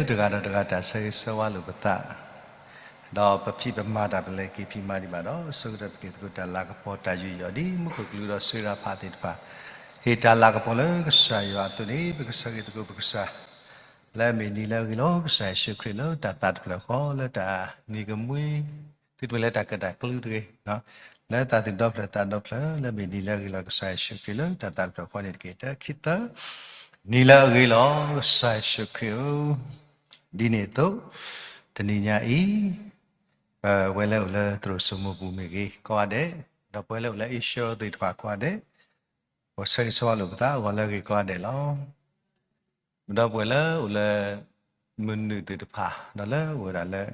တဂၤဒီးတဂၤတၢ်ဆၢဂ့ၤဆၢဝါလိာ်ပသး, ဒီးပဖံးပမၤတၢ်ပလဲၤက့ၤဖံးမၤဒံးဘၣ်ဒီး ဆိကတၢၢ်ပက့ၤသကိးတၢ်လၤကပီၤတၢ်ယူးယီၣ်ဒ်မူခိၣ်ကလူးဒီးစူရၤဖးသ့ၣ်တဖၣ်, ဟ့ၣ်တၢ်လၤကပီၤလၢကစၢ်ယွၤအသိးန့ၣ် ပကဆၢဂ့ၤသကိးပကစၢ် လၢအမ့ၢ်နံၤလၢအဂ့ၤလီၤ. ကစၢ်ယ့ၣ်ၡူးခရံာ်လၢတၢ်သးတဖျၢၣ်ဃီ လၢတၢ်နံၤကမှံ သုတဝဲလၢတၢ်ကၢၣ်တၢ်ကျူတဂ့ၤ, လၢသးသုဒီဖျၢၣ်သးဒီဖျၢၣ် လၢအမ့ၢ်နံၤလၢအဂ့ၤလီၤ. ကစၢ်ယ့ၣ်ၡူးခရံာ်လၢတၢ်သးတဖျၢၣ်ဃီန့ၣ်တက့ၢ်. တၢ ခံ သၢ, နံၤလၢအဂ့ၤလီၤ. ကစၢ်ယ့ၣ်ၡူးခရံာ်ဧၢ, ဒ်န့ၣ်အသိး တနံၤညါအံၤ ပဝဲလၢအိၣ်လၢသရိာ်စိမိၢ်ပူၤမ့ၢ်ဂ့ၤ ကိးဂၤဒဲး, ဒီးပဝဲလၢအိၣ်လၢ Asia သ့ၣ်တဖၣ်ကိးဂၤဒဲး, ပဆၢဂ့ၤဆၢဝါလိာ်ပသးအဂီၢ်လၢအဂ့ၤကိးဂၤဒဲးလီၤ. ဒီးပဝဲလၢအိၣ်လၢ မုၢ်နုာ်သ့ၣ်တဖၣ် ဒီးလၢအိၣ်ဝဲဒၣ်လၢ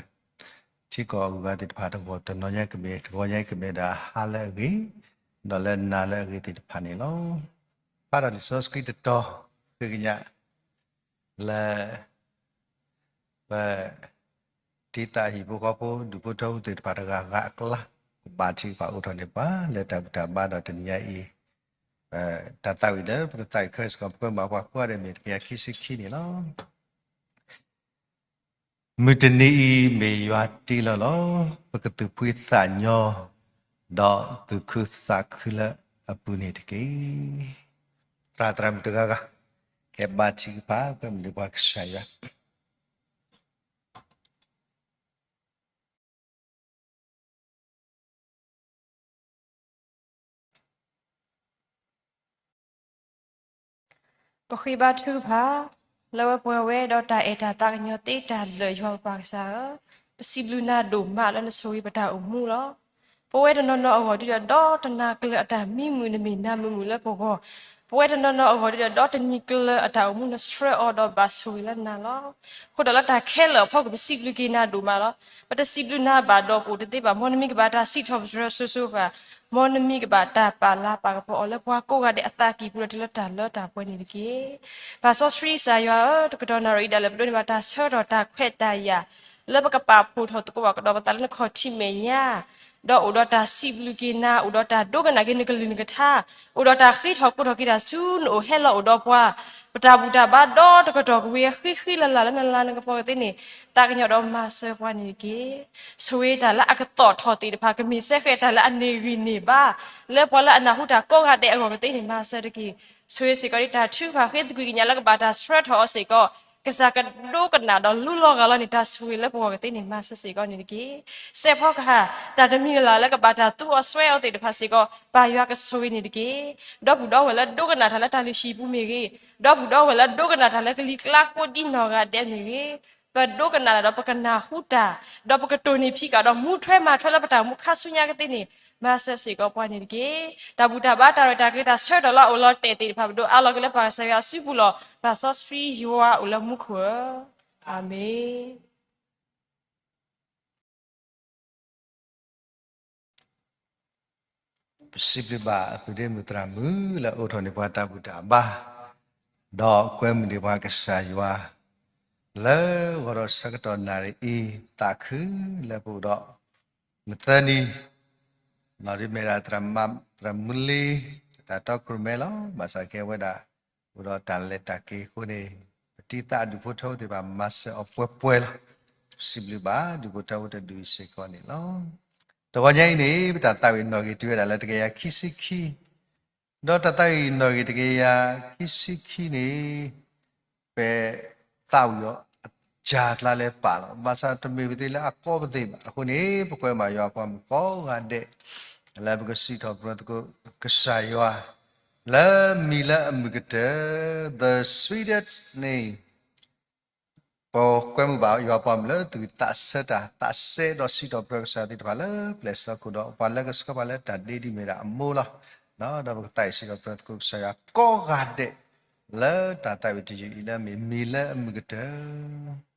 ထံကီၢ်အဂုၤအဂၤသ့ၣ်တဖၣ် တဂီၤတနီၤညါကမ့ၢ် တဂီၤညါကမ့ၢ်ဒၣ်ဟါလၢအဂ့ၤ, ဒီးလၢနၤလၢအဂ့ၤသ့ၣ်တဖၣ်န့ၣ်လီၤ. ဖးဒီးလံာ်စီဆှံတတီၤ ဃ့ကညး လၢ ပ တံၤသးဟံၣ်ဖိဃီဖိ ဒူၣ်ဖိထၢဖိသ့ၣ်တဖၣ်တဂၤဂၤအကျါ ကဘၣ်ထံကဘၣ်အိးထီၣ်န့ၢ်ပှၤ လၢတၢ်ဘူၣ်တၢ်ဘါဒီးတနံၤညါအံၤ တၢ်သးဝံၣ်လၢပကသးဝံၣ်ခဲစ့ၢ်ကီး ပကွဲမုာ်ပှၤကိးဂၤဒဲးမ့ၢ်တကယၤခံဆံခံန့ၣ်လီၤ. မုၢ်တနံၤအံၤမ့ၢ်ယွၤတ့လီၤလီၤ. ပကသူၣ်ဖှံသးညီ ဒီးသူၣ်ခုသးခုလၢအပူၤန့ၣ်တက့ၢ်. သရၣ်သရၣ်မုၣ်တဂၤဂၤ ကဘၣ်ထံကဘၣ် ကွဲမုာ်န့ၢ်ပှၤကစၢ်ယွၤ ပဃ့ဘါထုကဖၣ်, လၢဝဲပှဲၤဝဲဒီးတၢ်အဲၣ်တၢ်သးကညီၤသ့တၢ်လၢာ် ယွၤပပၢ်ကစၢ်ဧၢ, ပစံးဘျုးနၤဒိၣ်မးလၢနဆိၣ်ဂ့ၤပတၢ်အိၣ်မူလီၤ. ပဝဲတနီၤနီၤအဂီၢ်ဒ်ဒီး ဒီတနၤကျၢၤအတၢ်မံမုာ် နမ့ၢ်နၤမုာ်မုာ်လၢပဂီၢ်, ပဝဲတနီၤနီၤအဂီၢ်ဒ်ဒီး ဒီတနံၤကျၢၤအတၢ်အိၣ်မူ နဆှၢအီၤဒီးဘၣ်ဆိၣ်ဂ့ၤလၢနၤလီၤ. အဃိဒီးလၢတၢ်ခဲလၢာ်အဖီခိၣ် ပစံးဘျုးက့ၤနၤဒိၣ်မးလီၤ. ပတစံးဘျုးနၤဘၣ်ဒီးပအိၣ်တသ့ဘၣ်, မ်နမံၤကဘၣ်တၢ်စံးထီၣ်ပတြၢၤစိၤစိၤဃၣ်, မ်နမံၤကဘၣ်တၢ်ပာ်လၤပာ်ကပီၤအီၤလၢပှၤကိးဂၤဒဲးအသးကံၢ်ပူၤဒီးတုၤလၢတၢ်လၢတၢ်ပှဲၤန့ၣ်တက့ၢ်. ပၢ်စီဆှံကစၢ်ယွၤဧၢ, တကတီၢ်နၣ်ရံၣ်အံၤဒၣ်လဲာ် ပဒိးန့ၢ်ဘၣ်တၢ်ဆၢထီၣ်တၢ်ခွဲးတၢ်ယာ် လၢပကပာ်ဖှိၣ်ထီၣ်သကိးဘၣ်ကဒီးပသးလၢနခီၣ်ထံးမဲာ်ညါ ဒီးအိၣ်ဒီးတၢ်စံးဘျုးက့ၤနၤ, အိၣ်ဒီးတၢ်ဒိကနၣ်က့ၤနကလုၢ်နကထါ, အိၣ်ဒီးတၢ်ဃ့ထီၣ်ကိးထီၣ်က့ၤတၢ်ဆူနအိၣ်ဟဲလီၤအိၣ်ဒီးပှၤ, ပတၢ်ဘူၣ်တၢ်ဘါဒီတကတီၢ်ကဝံၤအဃံဃံလၤလၤလၢနလၤနကပီၤကသ့န့ၣ်, သးကညီၤဒီးမၤစၢၤပှၤန့ၣ်တက့ၢ်. ဆိၣ်ဂ့ၤတၢ်လၢအကသီၣ်ထီၣ်သ့ၣ်တဖၣ် ကမ့ၢ်စဲဃဲးတၢ်လၢအန့ၢ်ဂံၢ်န့ၢ်ဘါ, လၢပှၤလၢအနၢ်ဟူတၢ်ကိးဂၤဒဲးအဂီၢ်ကသ့န့ၣ် မၤစၢၤတက့ၢ်. ဆိၣ်ဂ့ၤစ့ၢ်ကီးဒ်တၢ်ထုကဖၣ်ဃ့သကွံၢ်ကညးလၢကဘၣ်တၢ်ဆှၢထီၣ်အီၤစ့ၢ်ကီး, ကစၢ်ကဒိကနၣ်ဒီးလူလီၤဂာ်လီၤန့ၣ် တၢ်ဆိၣ်ဂ့ၤလၢပဂီၢ်ကသ့န့ၣ် မၤစၢၤစ့ၢ်ကီးန့ၣ်တက့ၢ်. စဲးဖီကဟၣ် တၢ်တမံၤလၢ်လၢကဘၣ်တၢ်သူအီၤစွဲအီၤသ့ၣ်တဖၣ်စ့ၢ်ကီး ပၢ်ယွၤကဆိၣ်ဂ့ၤန့ၣ်တက့ၢ်. ဒီပုၢ်ဒီဝဲၢ်လၢဒိကနၣ်တၢ်လၢတၢ်လုၢ်ဟံၣ်ပူၤမ့ၢ်ဂ့ၤ, ဒီပုၢ်ဒီဝဲၢ်လၢဒိကနၣ်တၢ်လၢကလံၤကျါကိးဒ်နီၢ်ဂၤဒဲးမ့ၢ်ဂ့ၤ, ပဒိကနၣ်ဒီးပကနၢ်ဟူတၢ်, ဒီးပကတိၢ်နီၣ်ဖံးဃာ်ဒီးမူထွဲမၤထွဲလၢပတၢ်အိၣ်မူခါဆူညါကသ့န့ၣ် မၤစၢၤစ့ၢ်ကီးပှၤန့ၣ်တက့ၢ်. တၢ်ဘူၣ်တၢ်ဘါတၢ်ရဲၣ်တၢ်ကျဲၤတၢ်ဆၢထီၣ်လၢအအိၣ်လီၤတဲာ်သ့ၣ်တဖၣ် ပဒိးအးလီၤက့ၤလၢပၢ်ကစၢ်ယွၤအစုပူၤလီၤ. ပၢ်စီဆှံယွၤအိၣ်လၢမူခိၣ်ဧၢ, အၤမ့ၣ်. ပစံးဘျုးဘၣ်အသုးဒ့မုၣ်သရၣ်မုၣ်လၢအိးထီၣ်န့ၢ်ပှၤတၢ်ဘူၣ်တၢ်ဘါ, ဒီးကွဲမုာ်န့ၢ်ပှၤကစၢ်ယွၤ, လၢဂီၤဒီးဆၢကတီၢ်နၣ်ရံၣ်အံၤ သးခုလၢပအိၣ်ဒီး မုၢ်သၢနံၤ, နီၢ်ဒုးမဲာ်ဒၣ်သရၣ်မုၣ်လံ, တၢ်တီခိၣ်ရိၣ်မဲလီၤ. ဘၣ်ဆၣ်ကဲဝဲဒၣ် အိၣ်ဒီးတၢ်လဲၤတၢ်က့ၤအဃိန့ၣ် ပတံၤသကိးဒူၣ်ဖိထၢဖိသ့ၣ်တဖၣ် မၤစၢၤအီၤပှဲၤပှဲၤလီၤ. စံးဘျုးဘၣ်ဒူၣ်ဖိထၢဖိတဒူၣ်အံၤစ့ၢ်ကီးန့ၣ်လီၤ. တဂီၤညါအံၤန့ၣ် ပတၢ်သးဝံၣ်နီၣ်ဂံၢ်တုၤဝဲဒၣ်လၢတကယၤခံဆံခံ, ဒီးတၢ်သးဝံၣ်နီၣ်ဂံၢ်တကယၤခံဆံခံန့ၣ် ပသးဝံၣ်အီၤအစှၤအကျါလၢပာ်လီၤ. ဘၣ်ဆၣ်တမ့ၢ်ပသ့လၢအကီပသ့ဘၣ်. အဃိန့ၣ် ပကွဲမုာ်ယွၤပှၤမုၣ်ကိးဂၤဒဲး လၢပကစံးထီၣ်ပတြၢၤသကိးကစၢ်ယွၤ လၢမံၤလၢအမုာ်ကတၢၢ် the sweetest name. ပကွဲမုာ်ဘၣ်ယွၤပှၤမုၣ်လၢသူၣ်ဝံၣ်သးဆၢတၢ် သးစဲဒီးစံးထီၣ်ပတြၢၤကစၢ်သ့ၣ်တဖၣ်လၢပျဲၢ်စီခိၣ်ဒီး ပှၤလၢကဆှၢပှၤလၢတၢ်ဒ့ဒ်မ့ၢ်ဒၣ်အမိၢ်လီၤ. ဒီးပကသးဝံၣ်စံးထီၣ်ပတြၢၤသကိးကစၢ်ယွၤကိးဂၤဒဲး လၢတၢ်သးဝံၣ်တယုၢ်အံၤလၢမ့ၢ်မံၤလၢအမုာ်ကတၢၢ်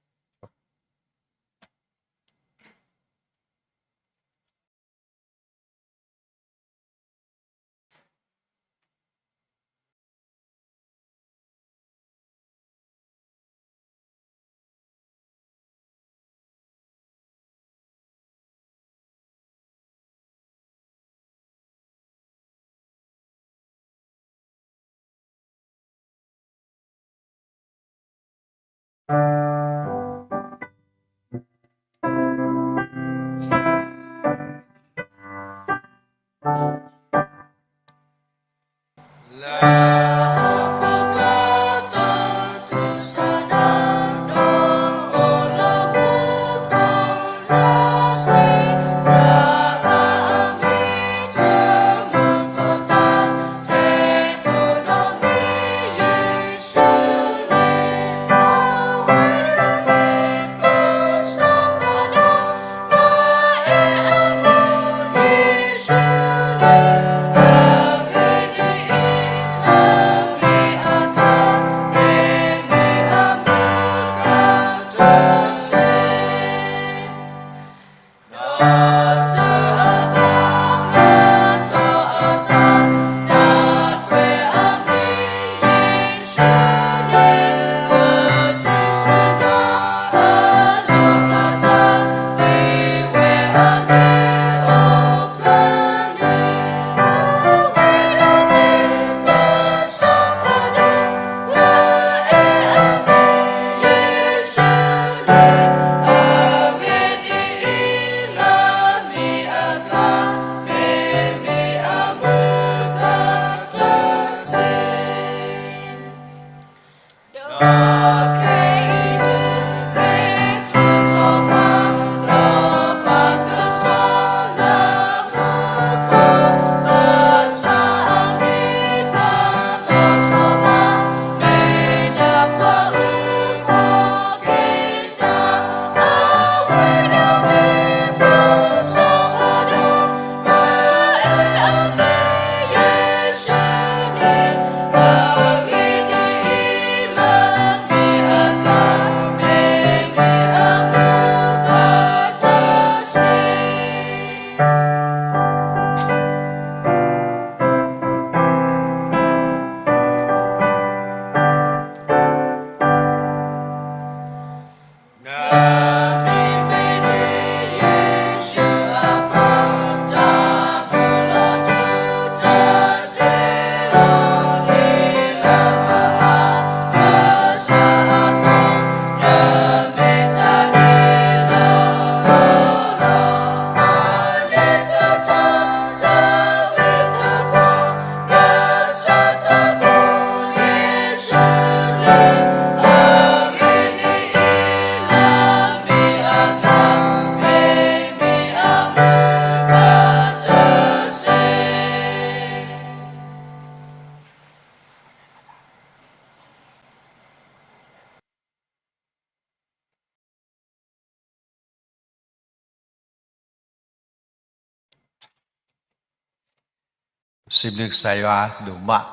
စံးဘျုးကစၢ်ယွၤဒိၣ်မး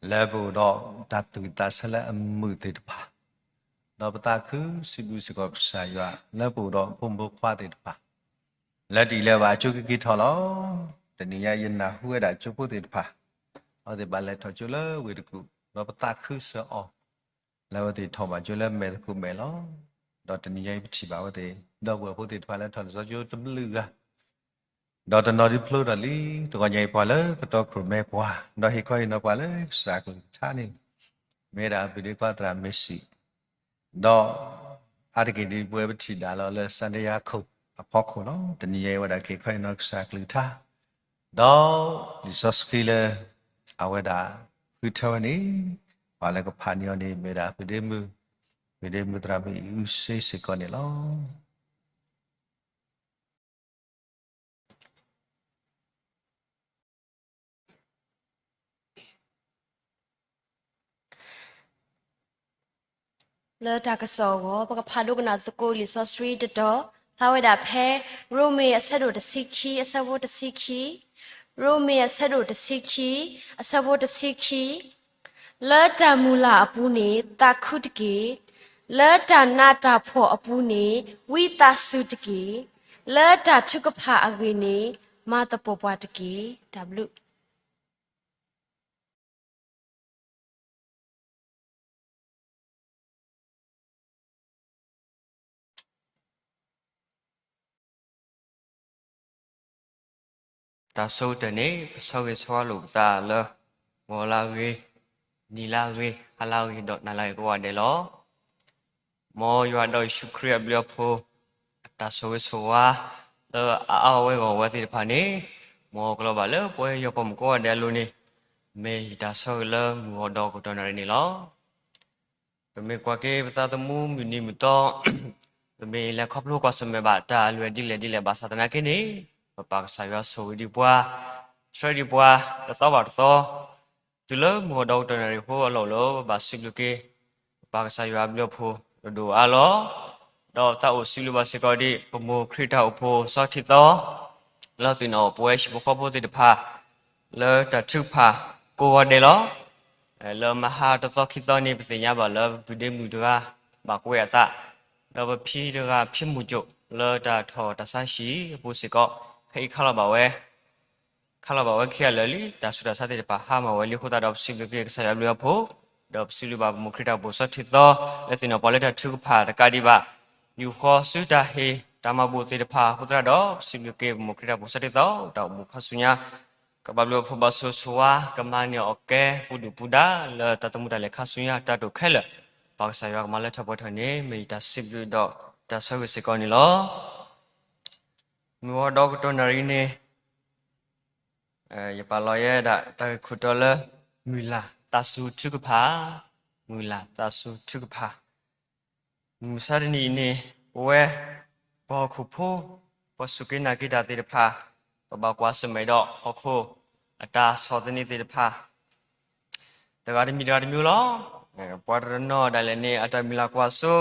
လၢပအိၣ်ဒီးတၢ်သူၣ်ဝံၣ်သးဆၢလၢအမုာ်သ့ၣ်တဖၣ်, ဒီးပသးခုစံးဘျုးစ့ၢ်ကီးကစၢ်ယွၤ လၢပအိၣ်ဒီးဖိမုၣ်ဖိခွါသ့ၣ်တဖၣ် လၢတအံၤလၢဘၣ်အကၠိက့ၤက့ၤထီၣ်လီၤ. တနံၤညါယနၢ်ဟူဝဲဒၣ်ကၠိဖိသ့ၣ်တဖၣ် အဝဲသ့ၣ်ဘၣ်လဲၤထီၣ်ကၠိလၢဝ့ၢ်တကူၣ် ဒီးပသးခုစၢၤအီၤ လၢအဝဲသ့ၣ်ထီၣ်ဘၣ်ကၠိလၢမဲာ်သကူၣ်မဲာ်လီၤ. ဒီးတနံၤညါအံၤပထံၣ်ဘၣ်အဝဲသ့ၣ် ဒီပုၢ်ဝဲၢ်ဖိသ့ၣ်တဖၣ်လၢထီၣ်လံာ်စီဆှံကၠိတဘျုးဂၤ ဒီးတနီၤဒုးဖျိထီၣ်လံ, တဂီၤညါအံၤပှၤလၢကတီခိၣ်ရိၣ်မဲပှၤ ဒီးဟ့ၣ်ခီဟ့ၣ်နီၤပှၤလၢကစၢ်အကလုၢ်ကထါန့ၣ် မ့ၢ်ဝဲဒၣ်အပၢ်ဒ့ခွါသရၣ်မ့ၢ်စံး, ဒီးအါတက့ၢ်ဒ်ပဝဲပထံၣ်ဒၣ်လီၤလၢ Sunday အခိၣ်အဖီခိၣ်လီၤ. တနံၤညါအံၤဝဲဒၣ်ကဟ့ၣ်ခီဟ့ၣ်နီၤကစၢ်အကလုၢ်ကထါ ဒီးလံာ်စီဆှံလၢ အဝဲဒၣ်ဃုထၢဝဲန့ၣ် ပှၤလၢကဖးန့ၢ်အီၤန့ၣ် မ့ၢ်ဝဲဒၣ်ပၢ်ဒ့မုၣ်, ပၢ်ဒ့မုၣ်သရၣ်မ့ၢ်အံၣ်အူစ့စ့ၢ်ကီးန့ၣ်လီၤ. လၢတၢ်ကစီၣ်အဂီၢ် ပကဖးဒိကနၣ်သကိးလံာ်စီဆှံတတီၤ ဖျါဝဲဒၣ်ဖဲ ရိမ့ၤအဆၢဒိၣ်တဆံခံ အဆၢဖိတဆံခံ, ရိမ့ၤအဆၢဒိၣ်တဆံခံ အဆၢဖိတဆံခံ, လၢတၢ်မုၢ်လၢ်အပူၤန့ၣ် သးခုတက့ၢ်. လၢတၢ်နးတၢ်ဖှီၣ်အပူၤန့ၣ် ဝံသးစူၤတက့ၢ်. လၢတၢ်ထုကဖၣ်အဂ့ၢ်န့ၣ် မၤသပှၢ်ပှၢ်တက့ၢ်. တၢ်ဘျုး တၢ်ဆိကတၢၢ်န့ၣ် ပဆၢဂ့ၤဆၢဝါလိာ်ပသးလၢ ဂီၤလၢအဂ့ၤ, နံၤလၢအဂ့ၤ, ဟါလၢအဂ့ၤ ဒီးနၤလၢအဂ့ၤကိးဂၤဒဲးလီၤ. မ်ယွၤဒီးယ့ၣ်ၡူးခရံာ်အဘျုးအဖှိၣ် အတၢ်ဆိၣ်ဂ့ၤဆိၣ်ဝါ လၢအအါဝဲဂီၢ်ဝဲသ့ၣ်တဖၣ်န့ၣ် မ်ကလီၤဘၣ်လၢပဝဲယွၤပှၤမုၣ်ကိးဂၤဒဲးအလိၤန့ၣ် မ့ၢ်ယတၢ်ဆၢဂ့ၤလၢမုၢ်ဂီၤဒီကတီၢ်နၣ်ရံၣ်န့ၣ်လီၤ. ပမ့ၢ်ကွၢ်က့ၤပသးသမူမုၢ်နံၤမုၢ်သီ ပမ့ၢ်လဲၤခီဖျိကွၢ်ဆၢၣ်မဲာ်ဘၣ်တၢ်အလွဲၢ်ဒ်လဲၣ်ဒ်လဲၣ်ဘၣ်ဆၣ်သနာ်က့န့ၣ် ပပၢ်ကစၢ်ယွၤဆိၣ်ဂ့ၤဒံးပှၤ, ဆှၢဒံးပှၤ တသီဘၣ်တသီ တုၤလၢမုၢ်ဂီၤဒီကတီၢ်နၣ်ရံၣ်အဃိအလီၢ်လၢ ပဘၣ်စံးဘျုးက့ၤ ပပၢ်ကစၢ်ယွၤအဘျုးအဖှိၣ်ဒိၣ်ဒိၣ်အါအါလီၤ. ဒီးသးအိၣ်စံးဘျုးဘၣ်စ့ၢ်ကီးဒံး ပမိၢ်ခရံာ်တၢ်အိၣ်ဖှိၣ်စီထံသီ လၢသ့ၣ်နီၣ်ပဝဲဟံၣ်ဖိဃီဖိသ့ၣ်တဖၣ် လၢတၢ်ထုကဖၣ်ကိးဂၤဒဲးလီၤ. လၢမဟါတသီခံသီန့ၣ် ပသ့ၣ်ညါဘၣ်လၢပဒ့မုၣ်တဂၤ ဘၣ်ကွဲးအသး, ဒီးပဖံတဂၤဖံမုၢ်ကၠိၣ် လၢတၢ်ထီၣ်တၢ်ဆါဟံၣ်အပူၤစ့ၢ်ကီး ခဲအံၤခါလီၤဘၣ်ဝဲ ခါလီၤဘၣ်ဝဲခံဂၤလၢာ်လံ, တၢ်ဆူးတၢ်ဆါသ့ၣ်တဖၣ်ဟါမၢ်ဝဲလံအဃိသတးဒီး ပစံးဘျုးက့ၤကစၢ်ယွၤအဘျုးအဖှိၣ်, ဒီးပစံးဘျုးဘၣ်ပမိၢ်ခရံာ်တၢ်အိၣ်ဖှိၣ်စီထံသီ လၢသ့ၣ်နီၣ်ပှၤလၢတၢ်ထုကဖၣ်တကးဒံးဘၣ် ယူာ်ဃီဆူတၢ်ဟ့ၣ်တၢ်မၤဘူၣ်သ့ၣ်တဖၣ်အဃိသတးဒီး ပစံးဘျုးက့ၤပမိၢ်ခရံာ်တၢ်အိၣ်ဖှိၣ်စီထံသီ တၢ်အိၣ်မူခါဆူညါ ကဘၣ်ဘျုးအဖှိၣ်ဘၣ်ဆိၣ်ဂ့ၤဆိၣ်ဝါ ကမၤန့ၢ်အီၣ်ကဲပူၤဒုၣ်ပူၤဒါ လၢတၢ်သမူတၢ်လဲၤခါဆူညါတၢ်တိာ်ခဲလၢာ် ပၢ်ကစၢ်ယွၤကမၤလၢထီၣ်ပှဲၤထီၣ်န့ၣ် မ့ၢ်ယတၢ်စံးဘျုးဒီးတၢ်ဆၢဂ့ၤစ့ၢ်ကီးန့ၣ်လီၤ. မုၢ်ဂီၤဒီကတီၢ်နၣ်ရံၣ်န့ၣ် ယပာ်လီၤယဲဒၣ်တၢ်ဂ့ၢ်ခိၣ်တီလၢ မုၢ်လၢ်သးစူၤထုကဖၣ်, မုၢ်လၢ်သးစူၤထုကဖၣ်. မုၢ်မဆါတနံၤအံၤန့ၣ် ပဝဲ ပှၤဟီၣ်ခိၣ်ဖိ ပှၤစူၢ်က့ၤနာ်က့ၤတၢ်သ့ၣ်တဖၣ် ပဘၣ်ကွၢ်ဆၢၣ်မဲာ်ဒီးဟီၣ်ခိၣ်အတၢ်ဆီၣ်သနံးသ့ၣ်တဖၣ် တဂၤတမံၤတဂၤတမံၤလီၤ. ပှၤတနီၤဒၣ်လဲာ်န့ၣ် အတၢ်မုၢ်လၢ်ကွၢ်စိ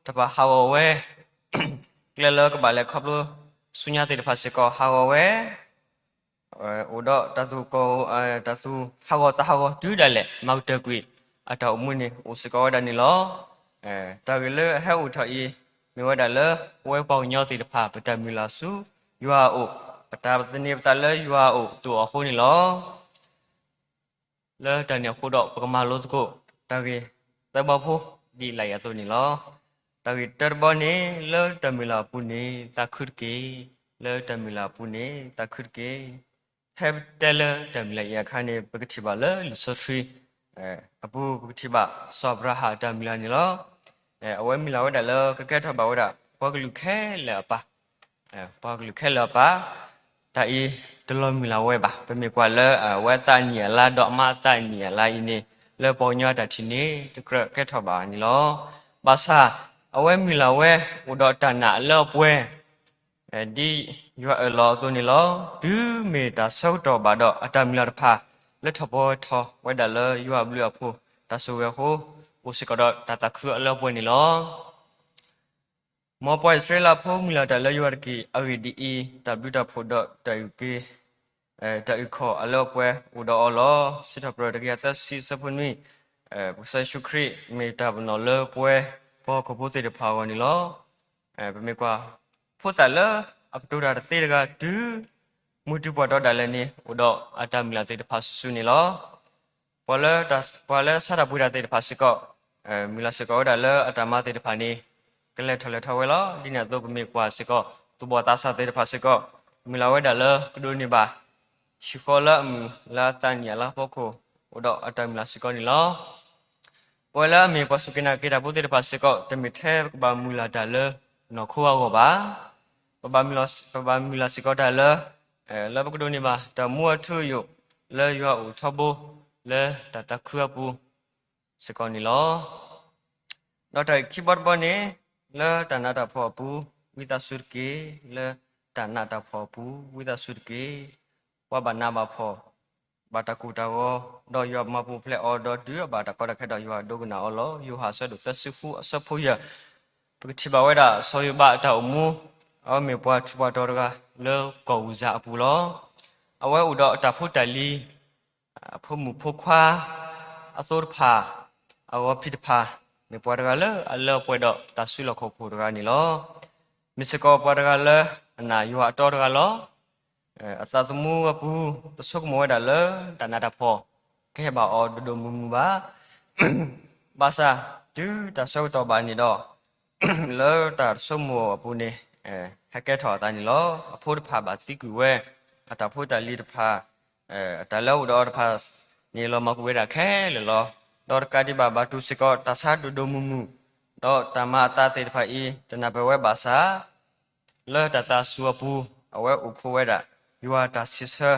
တၢ်ပာ်ဟးဂီၤဝဲ ကျဲလၢကဘၣ်လဲၤခီဖျိဆူညါသ့ၣ်တဖၣ်စ့ၢ်ကီးဟးဂီၤဝဲ အိၣ်ဒီးတၢ်သူၣ်ကီၢ် တၢ်သူၣ်ဟးဂီၤသးဟးဂီၤတုၤဒၣ်လဲာ် မၤကတၢၢ်ကွံာ် အတၢ်အိၣ်မူန့ၣ် အိၣ်စ့ၢ်ကီးဝဲဒၣ်န့ၣ်လီၤ. တၢ်ဂ့ၢ်လၢအဟဲအိၣ်ထီၣ်အံၤ မ့ၢ်ဝဲဒၣ်လၢ ပဝဲပှၤကညီသ့ၣ်တဖၣ် ပတၢ်မုၢ်လၢ်ဆူယွၤအအိၣ် ပတၢ်သန့ၤပသးလၢယွၤအအိၣ်တအိၣ်အဃိန့ၣ်လီၤ. လၢတၢ်န့ၣ်အဃိဒီး ပကမၤလိသကိး တၢ်ဂ့ၢ်သၢဘီဖိ ဒ်လာ်အံၤအသိးန့ၣ်လီၤ. တၢ်ဂ့ၢ်တၢတဘီန့ၣ် လၢတၢ်မုၢ်လၢ်အပူၤန့ၣ် သးခုတက့ၢ်. လၢတၢ်မုၢ်လၢ်အပူၤန့ၣ် သးခုတက့ၢ်. ဖဲပတဲလၢတၢ်မုၢ်လၢ်အံၤအခါန့ၣ် ပကထံၣ်ဘၣ်လၢလံာ်စီဆှံအပူၤ ပကထံၣ်ဘၣ် စီၤအၤဘြၤဟၣ်အတၢ်မုၢ်လၢ်န့ၣ်လီၤ. အဝဲမုၢ်လၢ်ဝဲဒၣ်လၢကကဲထီၣ်ဘၣ်ဝဲဒၣ် ပှၤကလုာ်ခဲလၢာ်အပၢ် ပှၤကလုာ်ခဲလၢာ်အပၢ်, တၢ်အံၤတလီၤမုၢ်လၢ်ဝဲဘၣ်. ပမ့ၢ်ကွၢ်လၢအဝဲသးနံၣ်အလါဒီးမါသးနံၣ်အလါအံၤန့ၣ် လၢပှၤကညီအတၢ်ထံၣ်န့ၣ် တကြၢးကဲထီၣ်ဘၣ်န့ၣ်လီၤ. ဘၣ်ဆၣ် အဝဲမုၢ်လၢ်ဝဲ အိၣ်ဒီးတၢ်နာ်လၢအပှဲၤ ဒ်ယွၤအၢၣ်လီၤအသိးန့ၣ်လီၤ. တုၤမ့ၢ်တၢ်ဆၢကတီၢ်ဘၣ်ဒီး အတၢ်မုၢ်လၢ်တဖၣ် လၢထီၣ်ပှဲၤထီၣ်ဝဲဒၣ်လၢယွၤအဘျုးအဖှိၣ် တၢ်ဆိၣ်ဂ့ၤအဃိ အိၣ်စ့ၢ်ကီးဒီးတၢ်သးခုအလၢအပှဲၤန့ၣ်လီၤ. မ်ပှၤအံၣ်စရ့လးဖိမုၢ်လၢ်တၢ်လၢယွၤတက့ၢ်. အဂ့ၢ်ဒ်အံၤ, တၢ်ဘျုးတၢ်ဖှိၣ်ဒီးတၢ်အုၣ်က့ၤ တၢ်အုၣ်ခီၣ်အလၢအပှဲၤအိၣ်ဒီးအီၤလီၤ. စံးထီၣ်ပတြၢၤတကယၤသၢဆံအဆၢဖိနွံ, ပကစၢ်ယ့ၣ်ၡူးခရံာ်မ့ၢ်တၢ်ပနီၣ်လၢပဝဲပှၤဟီၣ်ခိၣ်ဖိသ့ၣ်တဖၣ်အဂီၢ်န့ၣ်လီၤ. ပမ့ၢ်ကွၢ် ဖိသၣ်လၢအကတိၤတၢ်တသ့တဂၤတုၤ မုၢ်တုၤပှၢ်ဒီဒၣ်လဲာ်န့ၣ် အိၣ်ဒီးအတၢ်မုၢ်လၢ်သ့ၣ်တဖၣ်စုာ်စုာ်န့ၣ်လီၤ. ပှၤလၢ ပှၤလၢဆါတၢ်ပှ့ၤတၢ်သ့ၣ်တဖၣ်စ့ၢ်ကီး မုၢ်လၢ်စ့ၢ်ကီးဝဲဒၣ်လၢအတၢ်မၤသ့ၣ်တဖၣ်န့ၣ် ကလဲၤထီၣ်လဲၤထီဝဲလီၤ. ဒ်န့ၣ်အသိးပမ့ၢ်ကွၢ်စ့ၢ်ကီး သူၣ်ဘီၣ်သးစၢ်သ့ၣ်တဖၣ်စ့ၢ်ကီး မုၢ်လၢ်ဝဲဒၣ်လၢကဒိးန့ၢ်ဘၣ် ဟံၣ်ဃီလၢအမုာ်လၢအသးနံၣ်အလါဖီခိၣ် အိၣ်ဒီးအတၢ်မုၢ်လၢ်စ့ၢ်ကီးန့ၣ်လီၤ. ပဝဲလၢအမ့ၢ်ပှၤစူၢ်က့ၤနာ်က့ၤတၢ်ဖိသ့ၣ်တဖၣ်စ့ၢ်ကီး တမ့ၢ်ထဲပကဘၣ်မုၢ်လၢ်တၢ်လၢနီၢ်ခိအဂီၢ်ဘၣ်. ပဘၣ်မုၢ်လၢ်စ့ၢ်ကီးတၢ်လၢ လၢပကဒိးန့ၢ်ဘၣ်တၢ်မူအထူအယိာ် လၢယွၤအိၣ်ထီဘိ လၢတၢ်သးခုအပူၤစ့ၢ်ကီးန့ၣ်လီၤ. ဒီးတၢ်ဂ့ၢ်ခံဘီတဘီန့ၣ် လၢတၢ်နးတၢ်ဖှီၣ်အပူၤ ဝံသးစူၤတက့ၢ်, လၢတၢ်နးတၢ်ဖှီၣ်အပူၤ ဝံသးစူၤတက့ၢ်. ပှၤဘၣ်နးဘၣ်ဖှီၣ် ဘၣ်တၢ်ကိၢ်တၢ်ဂီၤ, ဒီးယွၤမၤပူၤဖျဲးအီၤဒီးတုၤအဘၣ်တၢ်ကီတၢ်ခဲဒီးယွၤဒိကနၣ်အီၤလီၤ. ယိၤဟၣ်အဆၢဒိၣ်သၢဆံဃုအဆၢဖိယဲၢ်, ပကထံၣ်ဘၣ်ဝဲဒၣ်စီၤယိၤဘးအတၢ်အိၣ်မူ, အဝဲမ့ၢ်ပှၤထူးပှၤတီၤတဂၤလၢကီၢ်အူစၤအပူၤလီၤ. အဝဲအိၣ်ဒီးအတၢ်ဖိတၢ်လံၤ အဖိမုၣ်ဖိခွါ အသိတဖၣ်, အဂီၤဖံးတဖၣ်, မ့ၢ်ပှၤတဂၤလၢအလၢအပှဲၤဒီးတၢ်စုလီၢ်ခီၣ်ခိၣ်တဂၤန့ၣ်လီၤ. မ့ၢ်စ့ၢ်ကီးပှၤတဂၤလၢအနာ်ယွၤအတီတဂၤလီၤ. အသးသမူအပူၤ တဆိကမိၣ်ဝဲဒၣ်လၢတၢ်နးတၢ်ဖှီၣ် ကဟဲဘၣ်အီၤဒိၣ်ဒိၣ်မုၢ်မုၢ်ဘၣ်. ဘၣ်ဆၣ်တုၤတၢ်ဆၢကတီၢ်ဘၣ်န့ၣ်ဒီး လၢတၢ်ဆိကမိၣ်အပူၤန့ၣ် ဟဲကဲထီၣ်အသးန့ၣ်လီၤ. အဖိတဖၣ်ဘၣ်သံကွံာ်ဝဲ, အတၢ်ဖိတၢ်လံၤတဖၣ်, အတၢ်လၢအအိၣ်ဒီးအီၤတဖၣ်န့ၣ် လီၤမၢ်ကွံာ်ဝဲဒၣ်ခဲလၢာ်လီၤ. ဒီးတကးဒံးဘၣ် ဘၣ်တူၢ်စ့ၢ်ကီးတၢ်ဆါဒိၣ်ဒိၣ်မုၢ်မုၢ်, ဒီးတၢ်မၤအသးသ့ၣ်တဖၣ်အံၤ တနၢ်ပၢၢ်ဝဲဘၣ်ဆၣ် လၢတၢ်သးစူၤအပူၤ အဝဲအိၣ်ခိးဝဲဒၣ် ယွၤတၢ်စံးဆၢ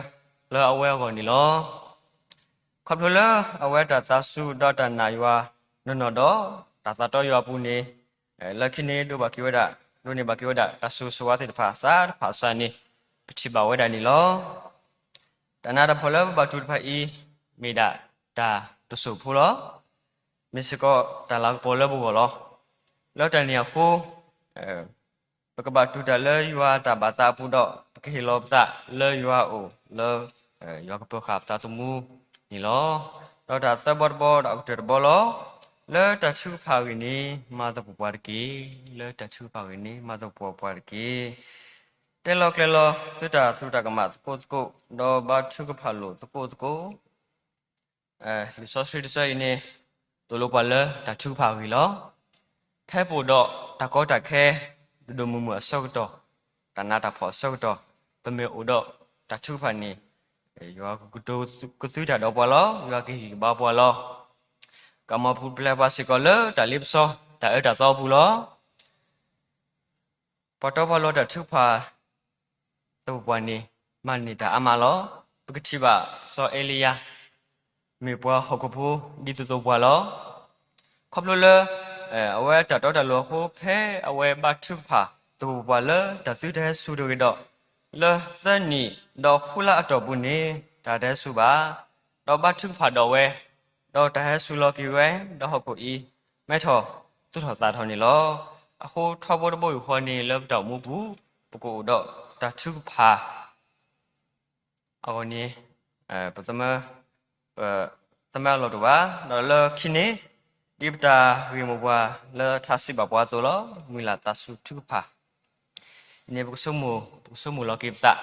လၢအဝဲအဂီၢ်န့ၣ်လီၤ. ခီဖျိလၢအဝဲတၢ်သးစူၤဒီးတၢ်နာ်ယွၤနီၢ်နီၢ်ဒီး တၢ်သးတီယွၤအပူၤန့ၣ် လၢခံန့ၣ် ဒိးဘၣ်က့ၤဝဲဒၣ်, ဒိးန့ၢ်ဘၣ်က့ၤဝဲဒၣ် တၢ်ဆိၣ်ဂ့ၤဆိၣ်ဝါသ့ၣ်တဖၣ် စးတဖၣ်စးန့ၣ် ပထံၣ်ဘၣ်ဝဲဒၣ်န့ၣ်လီၤ. တၢ်နးတၢ်ဖှီၣ်လၢပဘၣ်တူၢ်တဖၣ်အံၤ မ့ၢ်ဒၣ်တၢ်တစိၢ်ဖိလီၤ. မ့ၢ်စ့ၢ်ကီးတၢ်လၤကပီၤလၢပဂီၢ်လီၤ. လၢတၢ်န့ၣ်အဃိ ပကဘၣ်တူၢ်တၢ်လၢယွၤတၢ်ဘၣ်သးအပူၤဒီး ပကဟ့ၣ်လီၤပသးလၢယွၤအအိၣ်လၢ ယွၤကပၢၤဃာ်ပသးသမူန့ၣ်လီၤ. ဒီးတၢ်သၢဘီတဘီဒီးအကတၢၢ်တဘီလီၤ. လၢတၢ်ထုကဖၣ်အဂ့ၢ်န့ၣ် မၤသပှၢ်ပှၢ်တက့ၢ်. လၢတၢ်ထုကဖၣ်အဂ့ၢ်န့ၣ် မၤသပှၢ်ပှၢ်တက့ၢ်. တဲလီၤကျဲၤလီၤသုတၢ်သရူးတၢ်ကမၣ်သကိးသကိး, ဒီးဘါထုကဖၣ်လိာ်သကိးသကိး လံာ်စီဆှံတဆၢအံၤန့ၣ် သိၣ်လိပှၤလၢတၢ်ထုကဖၣ်အဂ့ၢ်လီၤ. ဖဲပအိၣ်ဒီးတၢ်ကီတၢ်ခဲ ဒိၣ်ဒိၣ်မုၢ်မုၢ်အဆၢကတီၢ်, တၢ်နးတၢ်ဖှီၣ်အဆၢကတီၢ်, ပမ့ၢ်အိၣ်ဒီးတၢ်ထုကဖၣ်န့ၣ် ယွၤကကတိၤကသုတၢ်ဒီးပှၤလီၤ. ယွၤကဟ့ၣ်ဂံၢ်ဘါပှၤလီၤ. ကမၤပူၤဖျဲးပှၤစ့ၢ်ကီးလၢတၢ်လ့ပစီ တၢ်အၢတၢ်သီအပူၤလီၤ. ပှၤတီပှၤလိၤတၢ်ထုကဖၣ်သပှၢ်ပှၢ်န့ၣ် မၤန့ၢ်တၢ်အါမးလီၤ. ပကထံၣ်ဘၣ်စီၤအ့လံယၤ မ့ၢ်ပှၤဟီၣ်ခိၣ်ဖိဒ်သိးသိးပှၤလီၤ. ခီဖျိလၢ အဝဲတၢ်တီတၢ်လိၤအဃိ ဖဲအဝဲဘါထုကဖၣ်သပှၢ်ပှၢ်လၢတၢ်သုတဟဲစူၤတဂ့ၤဒီး လၢသၢနံၣ်ဒီးဃုလါအတီၢ်ပူၤန့ၣ် တၢ်တဟဲစူၤဘၣ်. ဒီးဘါထုကဖၣ်ဒီးဝဲ, ဒီးတၢ်ဟဲစူၤလီၤက့ၤဝဲ, ဒီးဟီၣ်ခိၣ်အံၤ မဲထီၣ်သူၣ်ထီၣ်သးထီၣ်န့ၣ်လီၤ. အဃိထီဘိတဘိယူၢ်ဃီန့ၣ် လၢပတၢ်အိၣ်မူပူၤ ပကအိၣ်ဒီးတၢ်ထုကဖၣ် အဂီၢ်န့ၣ် ပ ပသမၢအလီၢ်တအိၣ်ဘၣ်. ဒီးလၢခံန့ၣ် ဒ်ပတၢ်ဂ့ၢ်မိၢ်ပှၢ်လၢထါစံးဘၣ်ပှၤအသိးလီၤ. မုၢ်လၢ်သးစူၤထုကဖၣ် အံၤန့ၣ် ပကဆိကမိၣ်, ပကဆိကမိၣ်လီၤက့ၤပသး,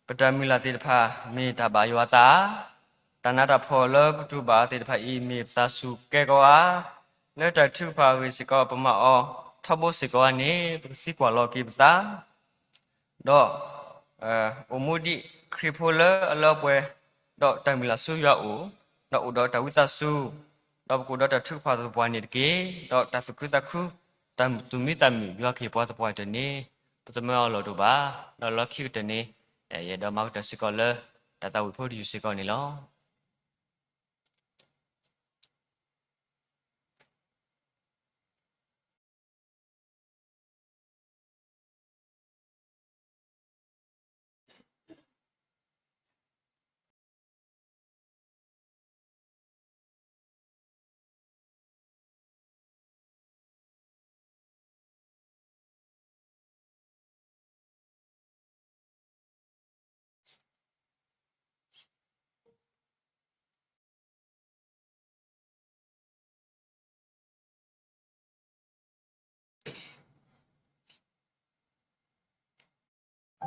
ပတၢ်မုၢ်လၢ်သ့ၣ်တဖၣ် မ့ၢ်တၢ်ဘၣ်ယွၤအသးဧါ. တၢ်နးတၢ်ဖှီၣ်လၢပတူၢ်ဘၣ်သ့ၣ်တဖၣ်အံၤ မ့ၢ်ပသးစူၤကဲကီးဧါ. လၢတၢ်ထုကဖၣ်အဂ့ၢ်စ့ၢ်ကီး ပမၤအီၤထီဘိစ့ၢ်ကီးဧါန့ၣ် ပကသံကွၢ်လီၤက့ၤပသး ဒီး အိၣ်မူဒ်ခရံာ်ဖိလၢအလၢအပှဲၤ, ဒီးတၢ်မုၢ်လၢ်ဆူယွၤအအိၣ်, ဒီးအိၣ်ဒီးတၢ်ဝံသးစူၤ, ဒီးပကအိၣ်ဒီးတၢ်ထုကဖၣ်သပှၢ်ပှၢ်န့ၣ်တက့ၢ်. ဒီးတၢ်သူၣ်ခုသးခု, တၢ်သူၣ်မံသးမုာ် ယွၤကဟ့ၣ်ပှၤသပှၢ်တၢၢ်န့ၣ် ပသမၢအလီၢ်တအိၣ်ဘၣ်. ဒီးလၢခံကတၢၢ်န့ၣ် ယအဲၣ်ဒိးမၤကတၢၢ်စ့ၢ်ကီးလၢ တၢ်သးဝံၣ်ဖိတယုၢ်စ့ၢ်ကီးန့ၣ်လီၤ. ပ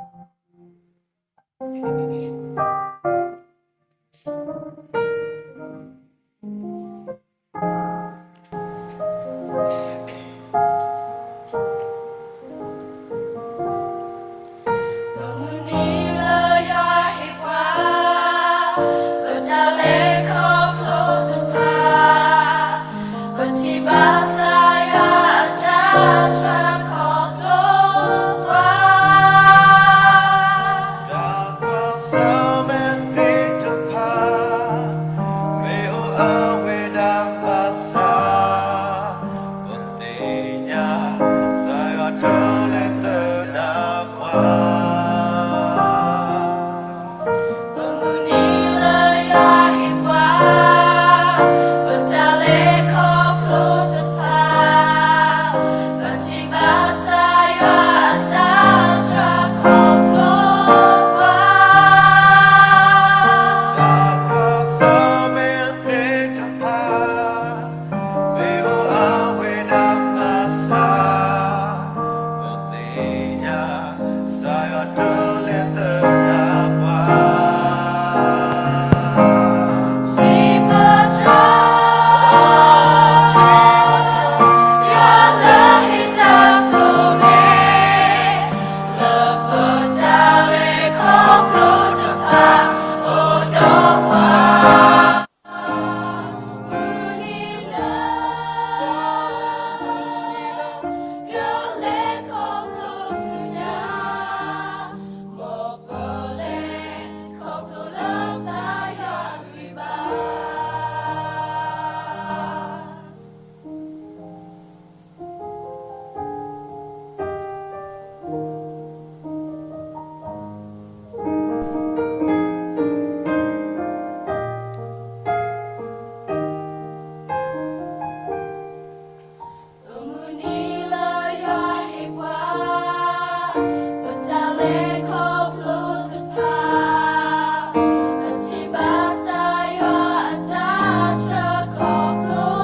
မုၢ်နံၤလၢယွၤဟ့ၣ်ပှၤ, ပတၢ်လဲၤခီဖျိတဖၣ်, ပထံၣ်ဘၣ်ကစၢ်ယွၤအတၢ်စှၤခီဖျိပှၤ. တၢ်ကွၢ်ဆၢၣ်မဲာ်သ့ၣ်တဖၣ်, မ့ၢ်အိၣ်အဝဲဒၣ်ဘၣ်ဆၣ်, ပသ့ၣ်ညါ ကစၢ်ယွၤတလဲၤသဒၣ်ပှၤ. ပမုၢ်နံၤလၢယွၤဟ့ၣ်ပှၤ, ပတၢ်လဲၤခီဖျိတဖၣ်, ပထံၣ်ဘၣ်ကစၢ်ယွၤအတၢ်စှၤခီဖျိပှၤ. တၢ်ကွၢ်ဆၢၣ်မဲာ်သ့ၣ်တဖၣ်, မ့ၢ်အိၣ်အဝဲဒၣ်ဘၣ်ဆၣ်, ပသ့ၣ်ညါ ကစၢ်ယွၤတလဲၤသဒၣ်ပှၤ. စံးဘျုး, ယွၤလၢဟ့ၣ်တၢ်ဆိၣ်ဂ့ၤ, လၢပတၢ်လဲၤခီဖျိတဖၣ်အိၣ်ဒီးပှၤ. မုၢ်နံၤလၢ ကလဲၤခီဖျိဆူညါ, မ်ပလဲၤခီဖျိလၢကစၢ်ယွၤအဂံၢ်ဘါ. မုၢ်နံၤလၢယွၤဟ့ၣ်ပှၤ, ပတၢ်လဲၤခီဖျိတဖၣ်, ပထံၣ်ဘၣ်ကစၢ်ယွၤအတၢ်စှၤခီဖျိပှၤ.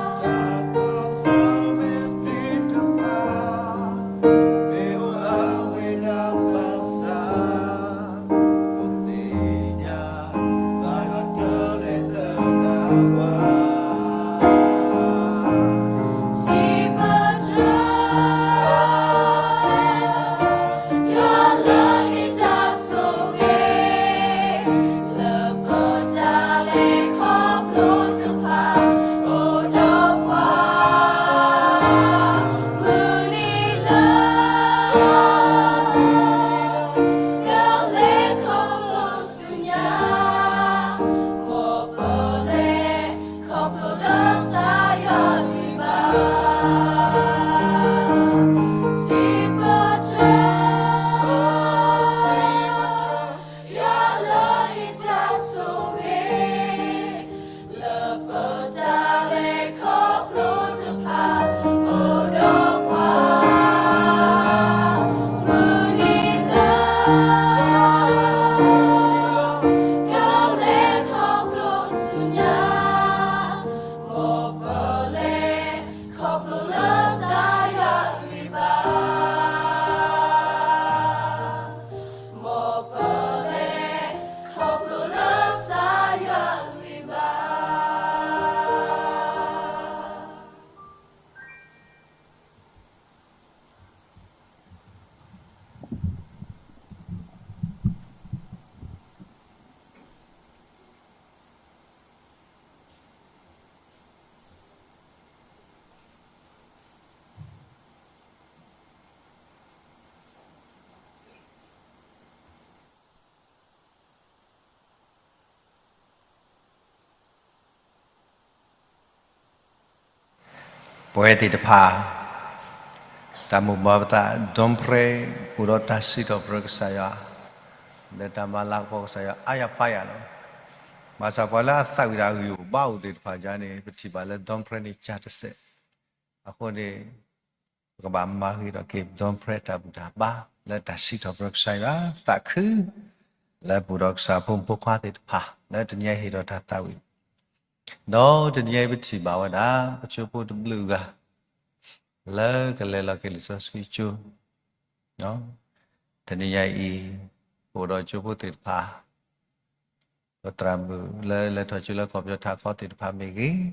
တၢ်ကွၢ်ဆၢၣ်မဲာ်သ့ၣ်တဖၣ်, မ့ၢ်အိၣ်အဝဲဒၣ်ဘၣ်ဆၣ်, ပသ့ၣ်ညါ ကစၢ်ယွၤတလဲၤသဒၣ်ပှၤ. စံးဘျုး, ယွၤလၢဟ့ၣ်တၢ်ဆိၣ်ဂ့ၤ, လၢပတၢ်လဲၤခီဖျိတဖၣ်အိၣ်ဒီးပှၤ. မုၢ်နံၤလၢ ကလဲၤခီဖျိဆူညါ, မ်ပလဲၤခီဖျိလၢကစၢ်ယွၤအဂံၢ်ဘါ. စံးဘျုး, ယွၤလၢဟ့ၣ်တၢ်ဆိၣ်ဂ့ၤ, လၢပတၢ်လဲၤခီဖျိတဖၣ်အိၣ်ဒီးပှၤ. မုၢ်နံၤလၢ ကလဲၤခီဖျိဆူညါ, မ်ပလဲၤခီဖျိလၢကစၢ်ယွၤအဂံၢ်ဘါ. မ်ပလဲၤခီဖျိလၢကစၢ်ယွၤအဂံၢ်ဘါ. Poet သ့ၣ်တဖၣ်, တၢ်မိၣ်မၢပသး Don Pray အိၣ်ဒီးတၢ်စံးထီၣ်ပတြၢၤကစၢ်ယွၤ, လၢတၢ်မၤလၤကပီၤကစၢ်ယွၤအါယၤပၢယၤလီၤ. ဘၣ်ဆၣ်ပှၤလၢအသးဝံၣ်တၢ်ဂံၢ်အိၣ်ဘါအိၣ်သ့ၣ်တဖၣ်ယါန့ၣ် ပထံၣ်ဘၣ်လၢ Don Pray န့ၣ် ကၢ်တစဲး, အဃိန့ၣ် ပကဘၣ်မၤဂ့ၤထီၣ်က့ၤ Don Pray တၢ်ဘူၣ်တၢ်ဘါ လၢတၢ်စံးထီၣ်ပတြၢၤကစၢ်ယွၤ သးခု လၢပူၤဒီးကစၢ်ဖိမုၣ်ဖိခွါသ့ၣ်တဖၣ် လၢတနံၤအံၤဟ့ၣ်ဒီးတၢ်သးဝံၣ်, ဒီးတနံၤအံၤပထံၣ်ဘၣ်ဝဲဒၣ် ပဆိဖိတဘျုးဂၤ လၢကလဲၤလီၤက့ၤလံာ်စီဆှံကၠိ, တနံၤညါအံၤ ပအိၣ်ဒီးကၠိဖိသ့ၣ်တဖၣ် ပသရၣ်မုၣ်လၢလဲၤထီၣ်ကၠိလၢကီၢ်ပယီၤထးခီသ့ၣ်တဖၣ်မ့ၢ်ဂ့ၤ,